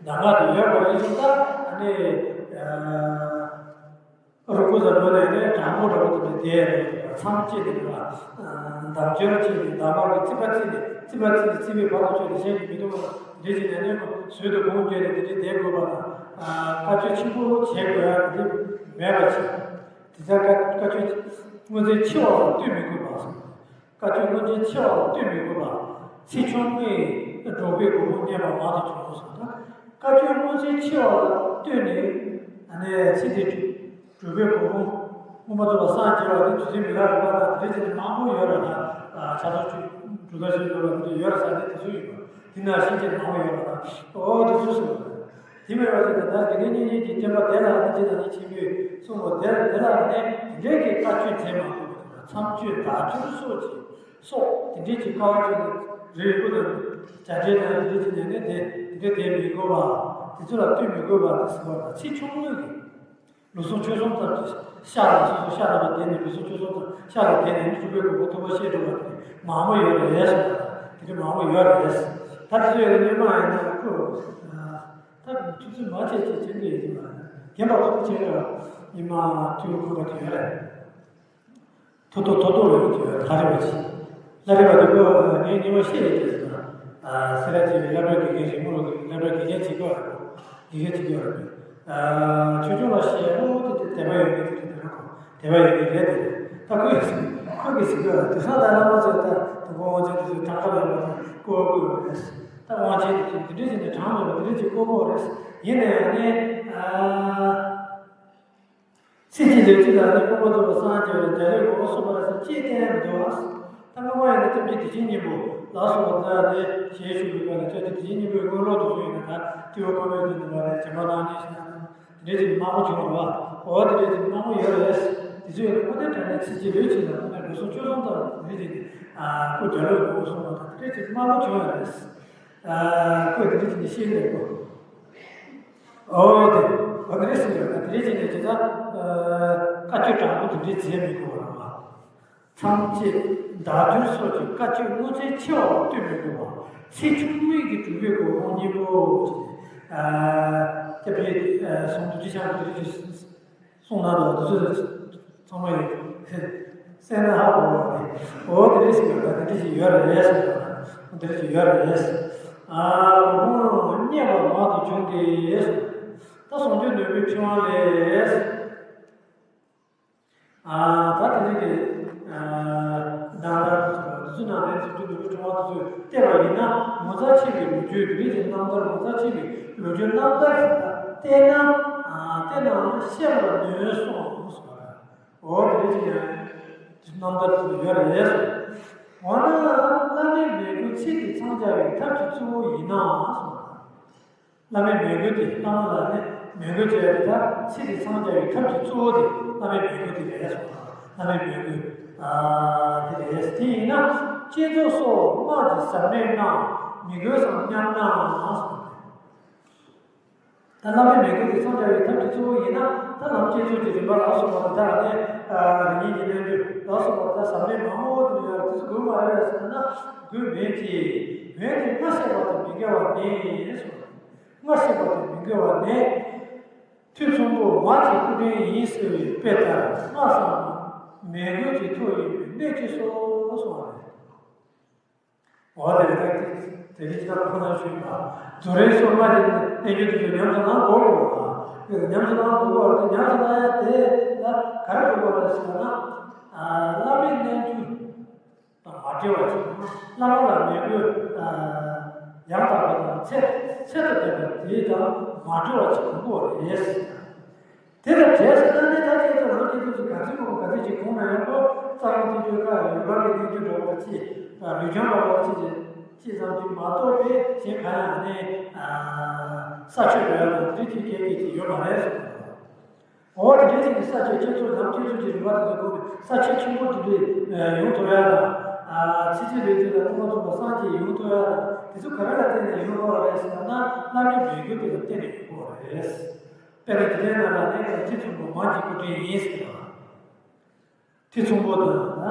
གདམས་ངག་དེ་ཡོད་པ་ཡིན་ཙང་ད་ནི། རུ་ཀུ་ཟ་འགྲོ་ནས་ནས་གྲང་མོ་འདྲ་པོ་དེ་འདྲ་བསྡད་རེད། མཚམས་སྐྱེས་ནས་འདུག་ལ། འདམ་སྐྱོར་བྱས་ནས་འདམ་བག་གི་རྩིག་པ་རྩིག་ནས་རྩིག་པ་རྩིག་ནས་རྩིག་པའི་བར་དུ་བྱས་ནས་གཞན་གྱིས་མི་མཐོང་བ་འདྲ་བྱས་ནས་ནས་ཟོལ་དུ་སྒོམ་བརྒྱབ་ནས་དེ་འདྲ་བསྡད་དགོས་པ་དང་། བཀའ་ཆོས་ཆེན་པོ་བྱེད་དགོས་ཡ་དེ་འདྲ་མེད་པ་བྱས། དེ་ལྟར་བཀའ་བཀའ་ཆོས་སྔོན་ཚེ་ཆེ་བ་ལ་ལྟོས་མི་དགོས་པ། བཀའ་ཆོས་སྔོན་ཆད་ཆེ་བ་ལ་ལྟོས་མི་དགོས་པ། ཚེགས་ཆུང་ངུས་འགྲོ་བའི་གོ་འཕང་བརྙེས་པ་མང་དུ་བྱུང་ངོ་། བཀའ་ཆོས་སྔོན་ཆད་ཆེ་བ་ལ་ལྟོས་ནས་ཚེ་འདིར་འགྲོ་བའི་གོ་འཕང་མངོན་པར་རྫོགས་པར་སངས་རྒྱས་པ་དེ་དུས་ཚོད་མི་འདྲ་རེད་པ་དང་དེ་འདྲ་བྱས་ནས་མང་པོ་ཡོད་རེད་ལ། ཕྱག་རྫོགས་ཆོས་གྲུབ་མཐའ་ཆོས་ཡོད་པ་དེ་འདྲ་ཡོད་རེད་ཟེར་ནས་དེ་ཚོ་ཡོད་པ་དེ་ན་ཤེས་བྱ་མང་པོ་ཡོད་རེད་ལ། ཨོ་དེ་ཚོ་ཟེར་བ་རེད། དེ་མེད་པ་ཞིག་ན་ད་དགེ་འདུན་གཉེན་ཉེ་གི་བསྟན་པ་དེ་ལ་ནི་ཅི་དང་ནི་ཆེན་པོས་གསུངས་པ་དེ་ལ་དེ་ལ་ནི་དེ་འདྲའི་གི་བཀའ་ཆོས་མཛད་མ་དགོས་པ་དང་མཚམས་གཅོད་བདག་སྐྱོར་སོགས་ཀྱི་སོགས་དེ་འདྲའི་གི་བཀའ་ཆོས་རེ་རེ་ལ་བྱ་བྲལ་དང་དེ་འདྲའི་གི་ནས་ནི་དེ་དེ་འདྲ་དེ་མི་དགོས་པ་དེ་ཚོ་ལ་ལྟོས་མི་དགོས་པ་དེ་ཟེར་བ་དང་ཚེགས་ཆུང་ངུ་གི་ལོ་གསུམ་ཕྱོགས་གསུམ་ཙམ་གྱི་ཤག་ལ་སོ་སོ་ཤག་ལ་བསྡད་ནས་ལོ་གསུམ་ཕྱོགས་གསུམ་ཙམ་ཤག་ལ་བསྡད་ནས་ནི་གྲུབ་པའི་གོ་འཕང་མཐོན་པོ་བཤད་འགྲོ་བ་དེ་མང་པོ་ཡོད་རེད་ཟེར་བ་དེ་འདྲ་མང་པོ་ཡོད་རེད། ད་དེ་ཚོ་ཡོད་ན་སྔོན་མ་ཡིན་ན་ཁོ། ད་ཆུ་ཚོད་མ་ཆད་ཅིག་ཆེན་པོ་ཡིན་ན་རྒན་པ་ཁོ་ཆེན་པོ་ཡིན་མ་དུས་ཁོ་པ་དུས་ཡོད་རེད། ཐོ་ཐོ་ཐོ་ཐོ་རེད་དུས་ཡོད་ལྷ་རེ་བ་ཆེ། ལྷ་རེ་བ་དུས་ཁོ་ངའི་ཉི་མ་ཤེས་རེད་དུས་ཟེར་ན། སེ་ར་ཆེ་བའི་སློབ་གྲྭ་དགེ་རྒན་རིང་མོ་རུ་གི་སློབ་གྲྭ་དགེ་རྒན་བྱེད་དགོས་རེད། དགེ་རྒན་བྱེད་དགོས་རེད། ཆོས་སྐྱོང་ལ་བཤད་ཨོ་དེ་དེ་དད་པ་ཡོད་མཁན་དེ་རེད་དེ་རེད་ཁོ་དད་པ་ཡོད་མཁན་རེད་དེ། ད་ཁོས་ཁོས་གི་ཟིག་གི་དུས་སང་ད་བླ་མ་ཚོས་ད་དུ་གོ་འོང་ཆེན་དེ་ཚོའི་ཐང་ཀ་ལ་ཡོད་པ་དེ་ཀོ་བ་ཀོ་ཡོད་རེད། ད་དབང་ཆེན་དེ་ཚོ་འདི་འདྲས་ཀྱི་ནས་གྲངས་མེད་པ་འདི་འདྲས་ཀྱི་ཀོ་ཀོ་རེད། ཡིན་ན་ཡང་ནི། ཚེ་གཅིག་ལུས་གཅིག་ལ་ནི་སྐུ་མ་ཐུབ་པ་སངས་རྒྱས་པ་ལ་འཇའ་ལུས་ངོ་བོ་གསུངས་པ་རེད་ཟེར་ཅེས་བསྟན་ཡང་མི་འདུག་ཨ། ད་སྔོན་མ་ཡིན་ན་སྐྱབས་རྗེ་བདེ་ཆེན་སྙིང་པོ་ལ་སོགས་པ་ད་ནི་ཞལ་བཞུགས་པའི་སྐབས་ལ་སྐྱབས་རྗེ་བདེ་ཆེན་སྙིང་པོའི་དངོས་སློབ་དུ་བྱུང་ཡིན་ན་ད་ཏི་ཝ་ཁོ་མོའི་དུས་ནི་མ་རེད་བྱེ་མ་ནང་ནས་ཞེས་ན། དེ་འདྲའི་ཅིག་མང་པོ་བྱུང་བ། འོ་དེ་འདྲའི་ཅིག་མང་པོ་ཡོད་རེད། དེ་ཚོ་ཡོད་ན་དངོས་གནས་དྲང་གནས་ཚེ་གཅིག་ལུས་གཅིག་ལ་དངོས་གནས་ལོ་གསུམ་ཕྱོགས་གསུམ་ཙམ་རེད་ཅིག་ནས་སྐུ་རྒྱ་ལོ་ངོ་བོ་གསུངས་པ་དང་དེ་འདྲའི་ཅིག་མང་པོ་བྱུང་ཡོད་རེད། ཁོས་དེ་འདྲའི་ཅིག་ནས་ཤེས་རེད་གོ། འོ་དེ་འོ་དེ་རེད་ཟེར་ཡོད་ན་དེ་རེད་ཅེས་ནས་ཇི་ལྟར་བཀའ་ཆོས་དྲང་པོ་དེ་འདྲའི་མཛད་མི་དགོས་པ་རེད་པ། མཚམས་བཅད་བདག་སྐྱོར་སོགས་ཀྱི་བཀའ་ཆོས་སྔོན་ཚེ་ཆེ་བ་ལ་ལྟོས་མི་དགོས་པ། ཚེགས་ཆུང་ངུས་ཀྱིས་གྲུབ་པའི་གོ་འཕང་བརྙེས་པོ། ཅེས་ནས་སྐྱབས་རྗེ་ཟུང་དུ་ཅི་ཤར་དེ་རེད་ཅེས། གསུངས་གནང་འདུག་དེ་ཚོ་ཚང་མ་ཡིན། གསན་ན་ཧ་གོ་བ་རེད། འོ་དེ་འདྲ་ཞིག་ཡོད་ན་དེ་འདྲ་ཞིག་ཡོད་རེད་ཟེར་བ་དང་དེ་འདྲ་ཞིག་ཡོད་རེད། ཨ་ཁོང་བརྙས་པ་མང་དུ་བྱུང་སྟེ། ད་ཟུང་འཇུག་ནུས་པའི་ཕྲེང་བ་ལས། ཨ་ད་དེ་འདྲ་གི་ཨ་ནང་ལྟར་དུ་ཚུལ་ནང་ལས་ཟུང་འཇུག་ནུས་པའི་ཕྲེང་བ་དེ་ཚོས་བལྟས་པ་ཡིན་ན་ངོ་མཚར་ཆེ་བའི་ལོ་རྒྱུས་དེ་རིང་གི་རྣམ་ཐར་ངོ་མཚར་ཆེ་བའི་ལོ་རྒྱུས་རྣམ་ཐར་ཞིག་ལ་བལྟས་ན་ཨ་བལྟས་ནའང་ཤེས་པར་ནུས་སོང་གསུངས་པ་རེད། འོ་དེ་རིང་ཅིག་ཡང་རྣམ་ཐར་དུ་ཡོད་རེད་གསུངས། འོ་ན་བླ་མའི་མོས་གུས་ཚིག་གིས་འཚང་རྒྱ་བའི་ཐབས་ཀྱི་གཙོ་བོ་ཡིན་ནའང་གསུངས། བླ་མའི་མོས་གུས་དེ་བླ་མ་ལ་ནི་མོས་གུས་བྱས་ཏེ་ད་ཚིག་གིས་འཚང་རྒྱ་བའི་ཐབས་ཀྱི་གཙོ་བོ་དེ་བླ་མའི་མོས་གུས་དེ་རེད་གསུངས། བླ་མའི་མོས་གུས་ཨ་དེ་རེད། དེ་ཡིན་ན་བསྐྱེད་རྫོགས་སོགས་སྔགས་ཀྱི་ཟབ་གནད་རྣམས་མི་དགོས་སམ་སྙམ་ནའང་གསུངས། ད་བླ་མའི་མོས་གུས་དེ་འཚང་རྒྱ་བའི་ཐབས་ཀྱི་གཙོ་བོ་ཡིན་ན་ད་ལམ་བསྐྱེད་རྫོགས་ཀྱི་རིམ་པ་ལ་སོགས་པ་དེ་དག་ནི་རིམ་གཉིས་ཀྱི་རྣལ་འབྱོར་ ལ་སོགས་པ་དང་ཟབ་ལེན་མང་པོ་དེ་ཡོད་རེད། དེ་ཚོ་དགོས་མ་རེད་ཟེར་ན་དགོས་མེད་ཀྱི། འོན་ཏེ་སྔར་བཤད་པ་དང་མི་འགལ་བ་ནི་གསུངས། སྔར་བཤད་པ་དང་མི་འགལ་བ་ནི། ཐོས་ཚོམ་བུ་མ་གཅིག་སྐུ་དྲིན་ཡིན་ཟེར་བའི་དཔེ་ལྟར་སྔར་བསམ་མི་དགོས་ཀྱི་ཐུགས་ཡིན་པའི་གནད་ཀྱིས་སོ་གསུངས་པ་རེད། འོ་དེ་རེད། ད་དེ་རིང་ཁྱེད་རང་ཁོ་ན་ཞུས་པ། རྫོགས་རིམ་སོ་ལྔ་གི་གནད་ཀྱི་དུས་སུ་ཉམས་སུ་བླང་དགོས་པ། ཉམས་སུ་བླང་དགོས་པ་དེ་ཉམས་སུ་བླང་ཡ་དེ་ལ་ག་རེ་དགོས་པ་རེད་ཟེར་ན། བླ་མའི་རྣལ་འབྱོར་དང་མ་བྲལ་བ་ཞིག། བླ་མ་ལ་མོས་གུས་ཡང་དག་པ་དང་ཚད་ཚད་དུ་ལྡན་པ་དེ་དང་མ་བྲལ་བ་ཞིག་དགོས་པ་རེད། དེ་དང་བྲལ་ཟེར་ན་ནི་ད་ཅིག་ཏུ་རང་སྐྱེ་ཚུལ་གྱི་ག་ཚོད་མང་པོ་ག་ཚོད་ཅིག་གོང་ན་ཡང་ཁོ་རྩ་བ་ཐུགས་རྒྱུད་ཁ་ཡོད་པ་གི་གནས་རྒྱུ་འགྲོ་བ་ཅི་ལུས་སྦྱོང་འགྲོ་བ་ཅི་ཅི་ཙམ་ཅིག་མ་གཏོགས་པའི་གཞན་གང་ཡང་ནི་ས་ཆོད་འགྲོ་ཡ་དང་དེ་ཅིག་སྐད་ཀྱི་ཅིག་ཡོད་མ་རེད་གསུངས། འོ་དེ་འདྲའི་ཅིག་གི་ས་ཆོད་སྐྱེ་ཚུལ་ནམ་སྐྱེ་ཚུལ་གྱི་རིམ་པ་དེ་ཚོ་གོང་ནས་ས་ཆོད་ཆེན་པོ་དེ་འདྲའི་ཡོང་ཐུབ་ཡ་དང་། ཚེ་གཅིག་ལུས་གཅིག་ལ་ཐོག་མ་ཐུབ་པ་སངས་རྒྱས་ཡོང་ཐུབ་ཡ་དང་དེ་ཚོ་ག་རེ་ལ་བརྟེན་ནས་ཡོང་དགོས་པ་རེད་ཟེར་ན་བླ་མའི་མོས་གུས་དེ་ལ་བརྟེན་ནས་ཡོང་དགོས་པ་རེད། དཔེར་ན་དེ་ལྟར་ན་ལ་ནི་ཐེ་ཚོམ་བུ་མ་གཅིག་སྐུ་དྲིན་ཡིན་ཟེར་བ། ཐེ་ཚོམ་བུ་དང་།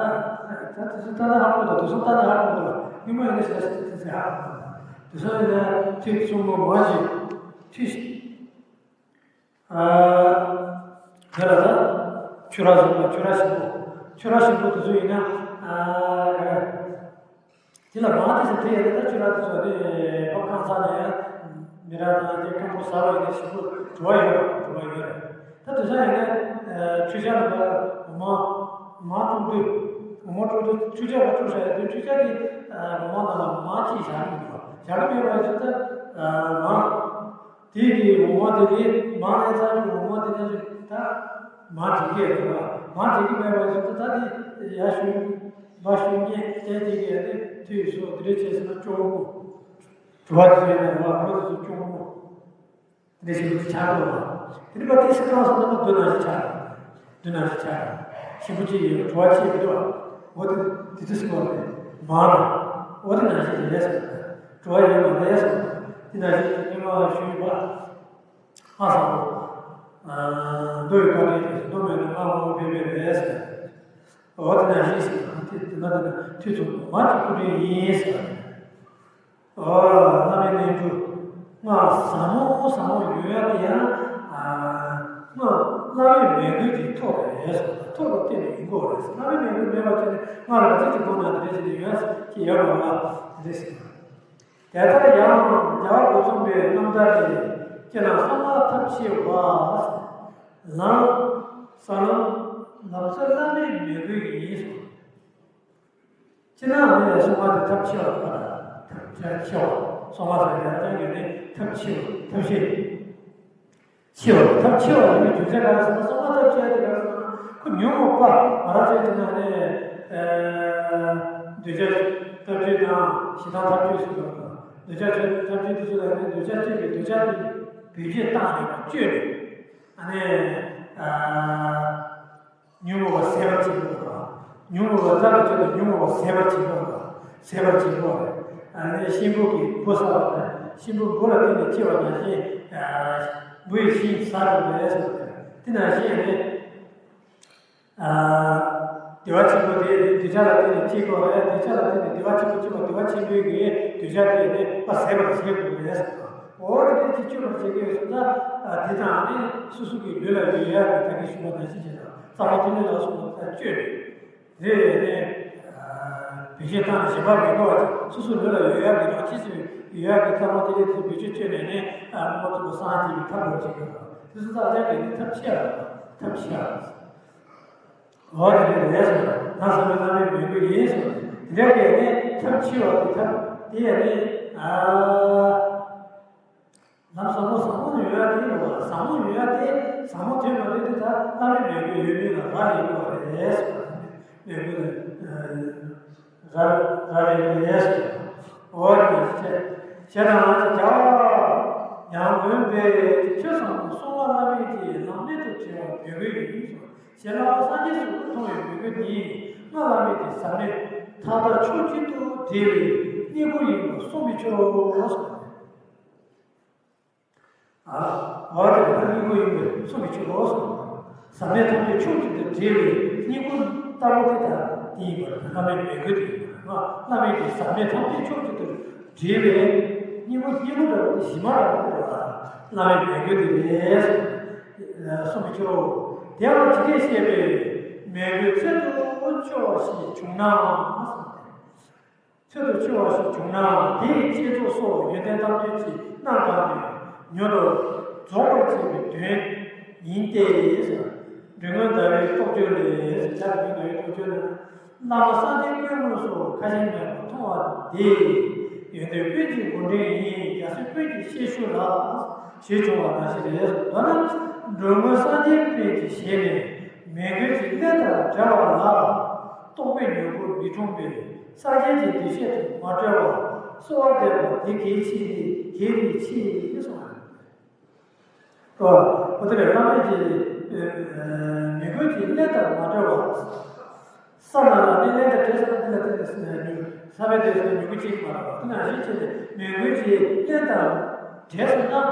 ད་དེ་ཚོ་ལྟ་ན་ཧ་གོ་དང་དེ་ཚོ་ལྟ་ན་ཧ་གོ་དང་སྙིང་མ་ཡིན་ན་ཞེ་ས་ཞེ་ས་ཞེ་ཧ་གོ་དང་དེ་ཚོ་ཡིན་ན་ཐེ་ཚོམ་བུ་མ་གཅིག་ཐེ། དེ་ལ་ད་ཆུ་ར་ཟེར་བ་ཆུ་ར་ཞིམ་པོ། ཆུ་ར་ཞིམ་པོ་དེ་ཚོ་ཡིན་ན། དེ་ལ་མང་དེ་ཚོ་དེ་ཡིན་ན་ད་ཆུ་ར་དེ་ཚོ་དེ་ཕ་ཁང་ཚང་ནས་མི་ར་དང་དེ་སྐམ་པོ་ཟ་བ་ཡིན་ན་ཞིམ་པོ་བྲོ་བ་ཡོད་རེད། བྲོ་བ་ཡོད་རེད། ད་དེ་ཚོ་ཡིན་ན་ཆུ་ཆར་ལ་མ་མ་དཀྲུག་དུས་མ་དཀྲུག་དུས་ཆུ་ཆར་ལ་དཀྲུག་བྱ་ཡ་དུས་ཆུ་ཆར་གྱི་མ་ནང་ལ་མ་ཅིག་བཞག་གི་མི་འདུག་བཞག་གི་མེད་པ་ཡིན་ཚེ་ད་མ། དེ་གི་འོ་མ་དེ་གི་མ་ལས་ཚར་གྱི་འོ་མ་དེ་ནས་ད་མ་དེ་གི་རེད་བ། མ་དེ་གི་མེད་པ་ཞིག་ཏུ་ད་དེ་ཡ་ཤུ་བ་ཤུ་ཉེ་ཅན་དེ་གི་ཡ་དེ་དུས་སུ་དེ་རེ་བྱས་ཟིན་ན་སྐྱོ་མོ། དྲི་བ་དེ་ཚོ་ཡིན་ན་རེད་བ། ཁོ་དེ་ཚོ་སྐྱོ་མོ། དེ་ཞིག་ཏུ་ཆགས་དགོས་བ། དེ་ནི་པ་དེ་སི་ཀྲང་སོང་ན་མ་འདོད་ན་ཞིག་ཆགས། འདི་ནང་བཞིན་ཆགས། ཞིམ་པོ་ཅིག་ཡོད་བྲོ་བ་ཅིག་མི་འདུག་འོ་དེ་དེ་ཚོ་ཟེར་བ་རེད། མ་རེད། འོ་དེ་ནང་བཞིན་རེད་ཟེར། བྲོ་བ་ཡོད་མ་རེད་ཟེར། དེ་ནང་བཞིན་དུ་སྙན་མ་ཞུས་པ། ང་བཟང་པོ། མདོ་ཡི་བཀའ་དྲིན་དེ་མདོ་མེད་ན་ང་དབང་པོ་འཕེལ་མེད་རེད་ཟེར། འོ་དེ་ནང་བཞིན་ཟེར། དེ་དེ་ན་དེ་ན་དུས་ཚོད་མ་གཅིག་སྐུ་དྲིན་ཡིན་ཟེར། ཨོ། བླ་མའི་རྣལ་འབྱོར། ང་ཟབ་མོ་ཟབ་མོ་ཡོད་ཡ་དེ་ཡང་། ང་བླ་མའི་མོས་གུས་ཀྱི་ཐོག་རེད་ཟེར། ཐོག་ཏུ་བལྟས་ནས་ཡིན་དགོས་རེད། བླ་མའི་མོས་གུས་མེད་པ་བྱས་ནས་ང་ལ་ག་ཚོད་ཀྱི་སྒོ་ནས་དེ་འདྲ་བྱས་ནས་ཡོད་ཀྱི་ཡོད་མ་རེད་དེ་འདྲ་ཞིག་དེ་ལྟར་ཡང་རྒྱལ་བ་སྒོ་བཙུན་པའི་རྣམ་ཐར་ལས། སྤྱིར་ན་གསང་སྔགས་ཐབས་ཆེ་བ། ལམ། ས་ལམ། ལམ་སྲོལ་བླ་མའི་མོས་གུས་ཡིན་གསུངས། སྤྱིར་ན་ནི་གསང་སྔགས་དེ་ཐབས་ཆེ་བ་ལ་ཐབས་ཆེ་བ། གསང་སྔགས་ཟེར་ཡང་ཅང་གི་ནི་ཐབས་ཆེ་བ་ཐབས་ཤེས། ཆེ་བ་ཐབས་ཆེ་བ་ཡིན་པའི་རྒྱུ་མཚན་ག་རེ་ཟེར་ན་གསང་སྔགས་ཐབས་ཆེ་བ་དེ་ག་རེ་ཟེར་ན་ཁོ་ཉོན་མོངས་པ་ང་རང་ཚོའི་དེ་ན་ནི་འདོད་ཆགས་ཐབས་ཆེ་དང་ཞེ་སྡང་ཐབས་ཆེ་ཟེར་བ་འདོད་ཆགས་ཐབས་ཆེ་དེ་ཚོ་ལ་ནི་འདོད་ཆགས་སྐྱེས་པའི་འདོད་ཆགས་དེ་བེད་སྤྱོད་བཏང་ནས་བཅོས་ནས་ཨ་ནི། ཉོན་མོངས་པ་ཟད་པར་བྱེད་དགོས་པ། ཉོན་མོངས་པ་ཟད་པར་བྱེད་དང་ཉོན་མོངས་པ་ཟད་པར་བྱེད་དགོས་པ། ཟད་པར་བྱེད་དགོས་པ། ཨ་ནི་གཤིན་པོ་གི་འབུ་ཟ་བ་ན་གཤིན་པོ་འབུ་ལ་བརྟེན་ནས་སྐྱེ་བ་ནང་བཞིན། འབུ་ཡིས་གཤིན་ཟ་དགོས་པས་ཟེར་བ་དེ་ནང་བཞིན་ནི། བདེ་བ་ཆེན་པོ་དེ་འདོད་ཆགས་ལ་བརྟེན་ནས་སྐྱེ་དགོས་པ་རེད། འདོད་ཆགས་ལ་བརྟེན་ནས་བདེ་བ་ཆེན་པོ་སྐྱེ་བ་བདེ་བ་ཆེན་པོའི་གི་འདོད་ཆགས་དེ་ནི་ཟད་པར་བྱེད་དགོས་པས་ཟེར་བ། འོ་དེ་འདྲ་ཅིག་སྐྱོ་བར་བྱེད་ཀྱི་ཡོད་སོང་ཙང་། དེ་དང་ནི་སོ་སོ་གི་ལུས་ལ་ཡོད་ཡག་གི་ད་གིན་ཞུས་པ་ནང་བཞིན་བྱས་ཙང་གཙང་མ་ཐིག་ལེ་ལ་སོགས་པ་དེ་དག་བཅོས་ནས། དེ་ནས་བེད་སྤྱོད་བཏང་ནས་གཞན་པ་མི་དགོས་པ་ཅིག་སོ་སོ་ལུས་ལ་ཡོད་ཡག་གི་དང་ཕྱིས་སུ་ཡོད་ཡག་གི་གཙང་མ་ཐིག་ལེ་དེ་བེད་སྤྱོད་བཅོས་ནས་ནི་མངོན་པར་རྫོགས་པར་སངས་རྒྱས་ཀྱི་ཐབས་ལ་བྱེད་དགོས། དེ་སོང་ཙང་ཨ་ཅག་གིས་ནི་ཐབས་ཤེས་ཡག་ཐབས་ཤེས་ཡག་འོ་དེ་འདྲ་རེད་ཟེར། ང་བསམ་པའི་བླ་མའི་མོས་གུས་ཡིན་ཟེར། དེ་འདྲ་གས་ནི་ཐབས་ཆེ་བ་དེ་ཐབས་དེ་ཡང་ནི། ཨ། ལམ་ཟབ་མོ་ཟབ་མོ་ཡོད་ཡ་དེ་ཡིན་པ། ཟབ་མོ་ཡོད་ཡ་དེ་ཟབ་མོ་དེ་མ་རེད་དེ་ད་བླ་མའི་མོས་གུས་ཡོད་མེད་ལ་རག་ལས་ཡོད་པ་རེད་ཟེར་བ་དེ་མོས་གུས་ལ། ར་ར་རེ་རེ་ཡས་སོ། འོ་རེ་ཞེས་ཞེས་དང་ལ་རྒྱ་བ་ཡང་དགོན་པའི་ཆོས་བཟང་པོ་སྲུང་མ་བླ་མེད་ཀྱི་ལམ་མེད་དུ་བྱེད་པ་མོས་གུས་ཡིན་གསུངས། ཞེས་བླ་མ་སངས་རྒྱས་སུ་མཐོང་བའི་མོས་གུས་ནི་སྔགས་བླ་མེད་ཀྱི་ཟབ་གནད་མཐའ་དག་ཕྱོགས་གཅིག་ཏུ་འདྲེས་པའི་སྙིང་པོ་ཡིན་པར་གསུངས་པའི་ཕྱིར་རོ་གསུངས། ཨ། འོ་དེ་ལ་སྙིང་པོ་ཡིན་པས་གསུངས་པའི་ཕྱིར་རོ་གསུངས། ཟབ་གནད་ཐམས་ཅད་ཕྱོགས་གཅིག་ཏུ་འདྲེས་པའི་སྙིང་པོ་ ལྟ་བུ་དེ་དག་དེ་ཡིན་པར་བླ་མའི་མོས་གུས་དེ་ཡིན་པར་བླ་མའི་གི་ཟག་མེད་ཐམས་ཅད་ཕྱོགས་གཅིག་ཏུ་བསྒྲིལ་བའི་སྙིང་པོ་སྙིང་པོ་འདྲ་བོ་དེ་གཞི་མ་འདྲ་བོ་དེ་རེད་བ། བླ་མའི་མོས་གུས་དེ་རེད་གསུངས་པའི་ཕྱིར་རོ། དེ་ཡང་ཇི་སྐད་བཤད་པའི་མོས་གུས་ཚད་དུ་ཆོད་པ་ཞིག་བྱུང་ན་གསུངས་ཏེ། ཚད་དུ་ཆོད་པ་ཞིག་བྱུང་ན་དེའི་བསྐྱེད་རྫོགས་སོགས་ཡོན་ཏན་ཐམས་ཅད་ཀྱི་རྣམ་གྲངས་ནི་མྱུར་དུ་རྫོགས་པར་བྱེད་པའི་དོན་ཡིན་ཏེ། མགྲོན་གཉེར་ཟླ་བའི་རྟོགས་བརྗོད་ལས། ཟེར་བའི་ཟླ་བའི་རྟོགས་བརྗོད་ལས། བླ་མ་སངས་རྒྱས་ཀུན་དངོས་སུ་ཁ་ཞེ་མེད་པར་མཐོང་བ་འདི་ཡོན་ཏན་ཀུན་གྱི་མགོ་འདྲེན་ཡིན། རྒྱ་སེ་ཀུན་གྱི་ཤེས་ཤུལ་ལ་ཞེས་བྱུང་བ་ནང་བཞིན་རེད། མདོར་ན་མགྲོན་གཉེར་སངས་རྒྱས་ཀུན་གྱི་ཞལ་ནས་མོས་གུས་ཀྱི་རླན་དང་བྲལ་བ་ལ་རྟོགས་པའི་མྱུ་གུ་མི་འཁྲུངས་པས། སངས་རྒྱས་ཀྱི་འདུ་ཤེས་དང་མ་བྲལ་བར་གསོལ་བ་འདེབས་པ་འདི་གལ་ཆེ་གལ་ཆེ་གསུངས། ཨོ་དེ་ལས་བླ་མེད་ཀྱི་མོས་གུས་ཀྱི་རླན་དང་མ་བྲལ་བར། ས་ན་ལ་ནི་རླན་དང་བྲལ་སོང་ན་དེ་ལ་དེ་ལ་ས་པའི་དེ་སོང་མྱུ་གུ་གཅིག་མ་རག་པ་དེ་ནང་བཞིན་བྱས་ནས་མོས་གུས་ཀྱི་རླན་དང་བྲལ་སོང་ན་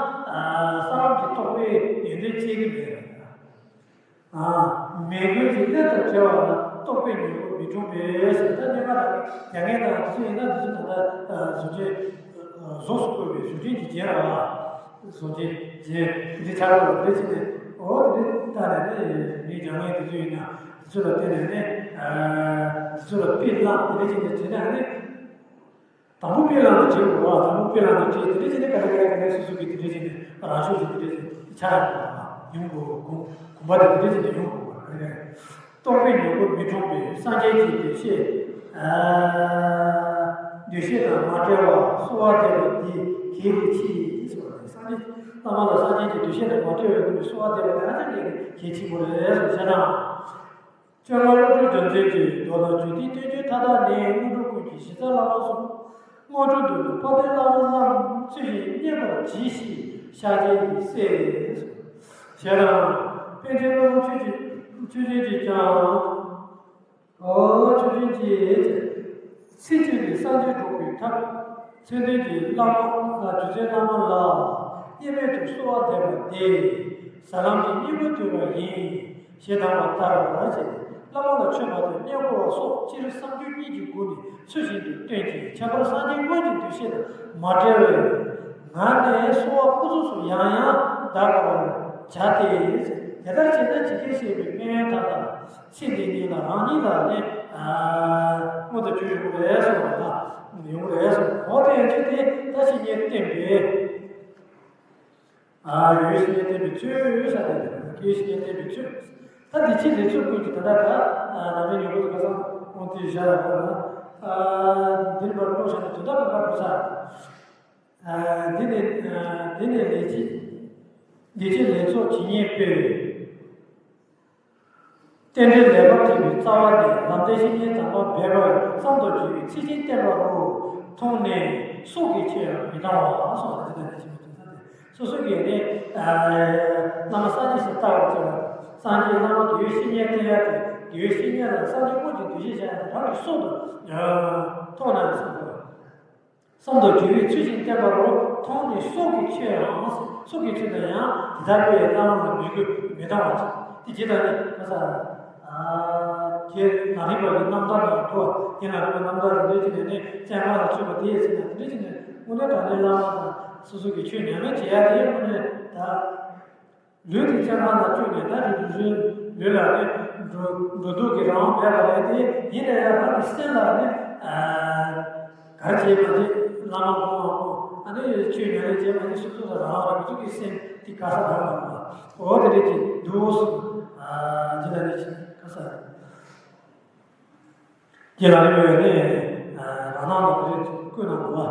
ས་ལམ་གྱི་རྟོགས་པའི་ཡོན་ཏན་སྐྱེ་གི་མེད། མོས་གུས་ཀྱི་རླན་དང་བྲལ་བ་ལ་རྟོགས་པའི་མྱུ་གུ་མི་འཁྲུངས་པས་ཟེར། ད་སྙན་ངག་དང་རྒྱ་ངན་དང་དེ་ཚོ་ཡིན་ན་དེ་ཚོ་ད་ལྟ་གཟུགས་ཅན་གཟུགས་སུ་བཀོད་པའི་གཟུགས་ཅན་གྱི་རྒྱན་རེད་བ། གཟུགས་ཅན་རྒྱན་དེ་འདྲའི་ཆགས་པ་དེ་ཅི་ནས་འོ་དེ་འདྲའི་ལྟ་ནས་ནི་མི་རྒྱ་ངན་དེ་ཚོ་ཡིན་ན་དེ་ཚོ་ལ་བརྟེན་ནས་ནི་དེ་ཚོ་ལ་དཔེ་བླངས་དེ་འདྲ་བྱས་ནས་བྱས་ན་ནི། དང་པོ་དཔེ་བླངས་ནས་བྱེད་དགོས་པ། དང་པོ་དཔེ་བླངས་ནས་བྱེད་དེ་འདྲ་བྱས་ནས་ག་རེ་ག་རེ་ག་རེ་སོ་སོ་གི་དེ་འདྲ་བྱས་ནས་རང་ཤུགས་ཀྱིས་དེ་འདྲ་བྱས་ནས་ཆགས་ཡོང་དགོས་པ། གོམས་པ་དེ་འདྲ་བྱས་ནས་ཡོང་དགོས་པ་རེད། རྟོགས་པའི་མྱུ་གུ་མི་འཁྲུངས་པའི་སངས་རྒྱས་ཀྱི་འདུ་ཤེས། འདུ་ཤེས་དང་མ་བྲལ་བར་གསོལ་བ་འདེབས་པ་འདི་གལ་ཆེ་ཞེས་པ་རེད། སངས་རྒྱས་བླ་མ་ལ་སངས་རྒྱས་ཀྱི་འདུ་ཤེས་དང་མ་བྲལ་བའི་སྒོ་ནས་གསོལ་བ་འདེབས་པ་དེ་ཧ་ཅང་གལ་ཆེན་པོ་རེད་ཟེར་བཤད་ན། བཅོ་ལྔ་བློ་གྲོས་རྒྱལ་མཚན་གྱིས་མདོར་ན་རྒྱུད་སྡེའི་བསྟན་བཅོས་མཐའ་དག་ནི་དངོས་གྲུབ་ཀུན་གྱི་གཞི་རྩ་བླ་མ་གསུམ། དངོས་གྲུབ་འདོད་པའི་དཔལ་ལྡན་བླ་མ་རྣམས་ཚུལ་བཞིན་མཉེས་པར་གྱིས་ཤིག་ཤཱཀྱའི་སྲས། ཞེས་དང་། པཎ་ཆེན་བླ་མ་ཆོས་ཀྱི་ཆོས་ཀྱི་ཀྱང་། ཨོ་ཆོས་ཀྱི་ཚིག་གཅིག་གིས་སངས་རྒྱས་འགྲུབ་པའི་ཐབས། མཚན་ལྡན་གྱི་བླ་མ་ལ་རྗེ་བཙུན་བླ་མ་ལ་དབྱེར་མེད་དུ་གསོལ་བ་འདེབས་པ་འདི་ཟབ་ལམ་གྱི་སྙིང་པོ་ཐོས་པ་ཡིན་ཞེས་གདམས་པ་ལྟར་བྱས་ཏེ། བླ་མ་ལ་མཆོད་པ་དང་བསྙེན་བཀུར་བ་སོགས་སྤྱིར་བསམ་རྒྱུད་གཉིས་ཀྱི་སྒོ་ནས་ཚུལ་བཞིན་དུ་སྟོན་ཅིང་། ཁྱད་པར་སངས་རྒྱས་དངོས་ཀྱི་འདུ་ཤེས་དང་མ་བྲལ་བའི་ངང་ནས་གསོལ་བ་ཕུར་ཚུགས་སུ་ཡང་ཡང་གདབ་པར་བྱ་སྟེ། དེ་ལྟར་བྱས་ན་ཇི་སྐད་བཤད་པའི་ཕན་ཡོན་མཐའ་དག་ཚེ་འདི་ཉིད་ལ་རང་ཉིད་ལ་ནི་མངོན་དུ་གྱུར་ཡོང་གི་རེད་གསུངས་པ་ལ་ཡོང་གི་རེད་གསུངས། འོ་དེ་ཡང་ཅི་སྟེ་ད་ཕྱི་ཉིན་བསྟན་པའི། ཨ་ཡོད་ཕྱི་ཉིན་བསྟན་པའི་ཚུལ་ཟེར་ཏེ་ཡོད་ཕྱི་ཉིན་བསྟན་པའི་ཚུལ། ད་འདི་ཕྱི་ལས་ཚུལ་ཀུན་གྱི་ད་ལྟ་ད་ནང་པའི་ཉོ་བོ་དུ་ཁ་སང་ཁོང་དེའི་ཞལ་ལ་གོ་ན། འདི་ནི་མར་བློ་བཞག་ནས་དོན་དག་གང་ག་འགྲོ་ས། འདི་ནི་འདི་ནི་ལས་ཀྱི་འདི་ཕྱི་ལས་ཚོགས་ཇི་སྙེད་པའི། རྟེན་འབྲེལ་ལེགས་པར་མཐུན་པའི་རྩ་བ་ནི་ལམ་བདེན་བཤེས་གཉེན་དམ་པ་འབད་པ་བསམ་དུ་བགྱི་བའི་ཚུལ་བཞིན་བསྟེན་པ་རུ་མཐོང་ནས་སྲོག་གི་ཆོས་ཡང་མི་འདའ་བ་གསུངས་པ་དེ་ལྟར་ནས་བྱེད་པའི་དོན་དག་སྟེ། སོ་སོ་གིས་ནི་བླ་མ་སངས་རྒྱས་སུ་ལྟ་བར་བྱ་བ། སངས་རྒྱས་བླ་མ་དགེ་བའི་བཤེས་གཉེན་བསྟེན་ཡ་དེ་དགེ་བའི་བཤེས་གཉེན་ལ་སངས་རྒྱས་དངོས་ཀྱི་འདུ་ཤེས་བཞག་ཡ་དེ་རང་གི་སྲོག་ཏུ་མཐོང་ན་བསམ་དགོས། བསམ་དུ་བགྱི་བའི་ཚུལ་བཞིན་བསྟེན་པ་རུ་མཐོང་ནས་སྲོག་གི་ཆོས་ཡང་། སྲོག་གི་ཆོས་དང་ཡང་དེ་ལྟར་པའི་བླ་མ་ལ་མོས་གུས་མི་འདའ་བ་ཅིག་དེ་ཇི་ལྟར་ནི་ཁ་ས། ཁྱེད་ན་རིག་པ་གི་རྣམ་ཐར་ནང་དུ་ཁྱེད་ན་རིག་པའི་རྣམ་ཐར་རེ་རེ་བྱས་ནས་ནི་བཙན་ཁང་ལ་ཚུད་པ་དེའི་ཚེ་ན་དེ་འདྲ་བྱས་ནས་དངོས་གནས་དྲང་གནས་བླ་མ་དང་སོ་སོ་གི་ཆོས་ཉམས་ལེན་བྱེད་ཡ་དེ་དངོས་གནས་ད། ལུས་དེ་བཙན་ཁང་ན་བཅུག་ནས་ད་རེས་ལུས་ལུས་ལ་ནི་འགྲོ་འགྲོ་འདུག་གི་རང་མེད་པ་རེད་དེ། ཡིན་ན་ཡང་རང་གི་སེམས་ལ་ནི་གར་བྱེད་མ་བྱེད་བླ་མ་དགོངས་མ་དགོངས་ཨ་ནི་ཆོས་ཉམས་ལེན་བྱེད་མ་བྱེད་སོ་སོ་ལ་རང་རང་གི་སེམས་དེ་ག་ས་རང་ལ་འོ་དེ་རེད་ཀྱི་འདུག་སོ། ཇི་ལྟར་ནི་ག་ས། རྗེ་ལ་རིང་བའི་ནི་རང་སྣང་དང་དེ་རིང་བཀོད་གནང་འདུག་བ།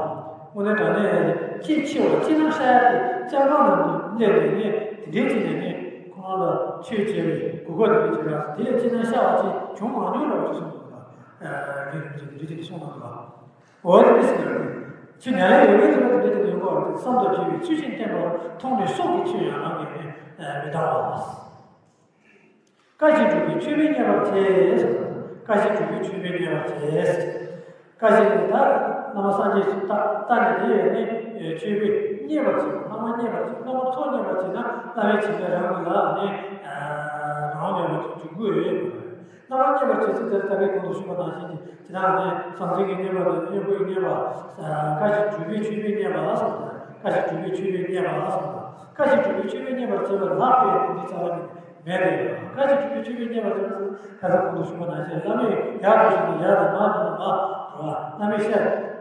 དངོས་གནས་དྲང་གནས་ཅི་ཆེ་བ་ཅི་ནང་ཤ་ཡ་དེ་ལྕགས་སྒང་ལ་སླེབས་ནས་ནི་དེ་འདྲའི་ཅི་ནས་ནི་ཁོང་རང་ལ་ཆོས་བྱས་པའི་གོ་སྐབས་དེ་འདྲ་བྱས་ལ་དེ་ལས་ཅི་ནང་ཤ་བ་ཅི་བྱུང་མ་མྱོང་ར་བ་ཅི་གསུངས་འདུག་བ། རྒན་རིན་པོ་ཆེ་དེ་འདྲའི་ཅི་ནས་གསུངས་གནང་འདུག་བ། འོ་དེ་འདྲ་ཞིག་ལ་ཆོས་ཉམས་ལེན་ཡོད་མེད་དེ་ལ་དེ་འདྲའི་ཅི་ནས་ཡོང་གི་བ་རེད། བསམ་དུ་བགྱི་བའི་ཚུལ་བཞིན་བསྟེན་པར་མཐོང་ནས་སྲོག་གི་ཆོས་ཡང་རང་གིས་ནི་མི་འདའ་བ། བཀའ་བཞིན་སྒྲུབ་པའི་ཆོས་དཔེ་རྙེད་པར་བྱེད། བཀའ་བཞིན་སྒྲུབ་པའི་ཆོས་དཔེ་རྙེད་པར་བྱེད། བཀའ་བཞིན་དུ་ད་བླ་མ་སངས་རྒྱས་སུ་ལྟ་ལྟ་ནས་དེ་ཡང་ནི་ཆོས་དཔེ་རྙེད་པར་བྱེད། བླ་མ་རྙེད་པར་བྱེད། བླ་མ་ཚོ་རྙེད་པར་བྱེད་ན་བླ་མའི་བྱིན་རླབས་རང་གི་ལ་ནི་རང་མེད་པར་འཇུག་དགོས་ཡོད། རྣམ་པར་མཉམ་པར་བྱེད་ཚུལ་དེ་ལྟ་བུའི་གོང་དུ་ཞུས་པ་ནང་བཞིན་གྱི་ཇི་ལྟར་ནི་ཟང་ཟིང་གི་མཉམ་པ་དང་གཡོ་འགུལ་གྱི་མཉམ་པ། བཀའ་བཞིན་སྒྲུབ་པའི་མཆོད་པའི་མཉམ་པ་ལ་སོགས་པ། བཀའ་བཞིན་སྒྲུབ་པའི་མཆོད་པའི་མཉམ་པ་ལ་སོགས་པ། བཀའ་བཞིན་སྒྲུབ་པའི་མཆོད་པའི་མཉམ་པར་བྱེད་པ་ལྷག་པའི་དོན་འདི་རྩ་བ་ནས་མེད་དེ། བཀའ་བཞིན་སྒྲུབ་པའི་མཆོད་པའི་མཉམ་པར་བྱེད་པ་ཁ་སང་གོང་དུ་ཞུས་པ་ནང་བཞིན་བླ་མས་ཡར་འགྲོ་བཞིན་དུ་ཡར་དང་མར་འགྲོ་ན་མར་འགྲོ་བ། བླ་མས་བཤད།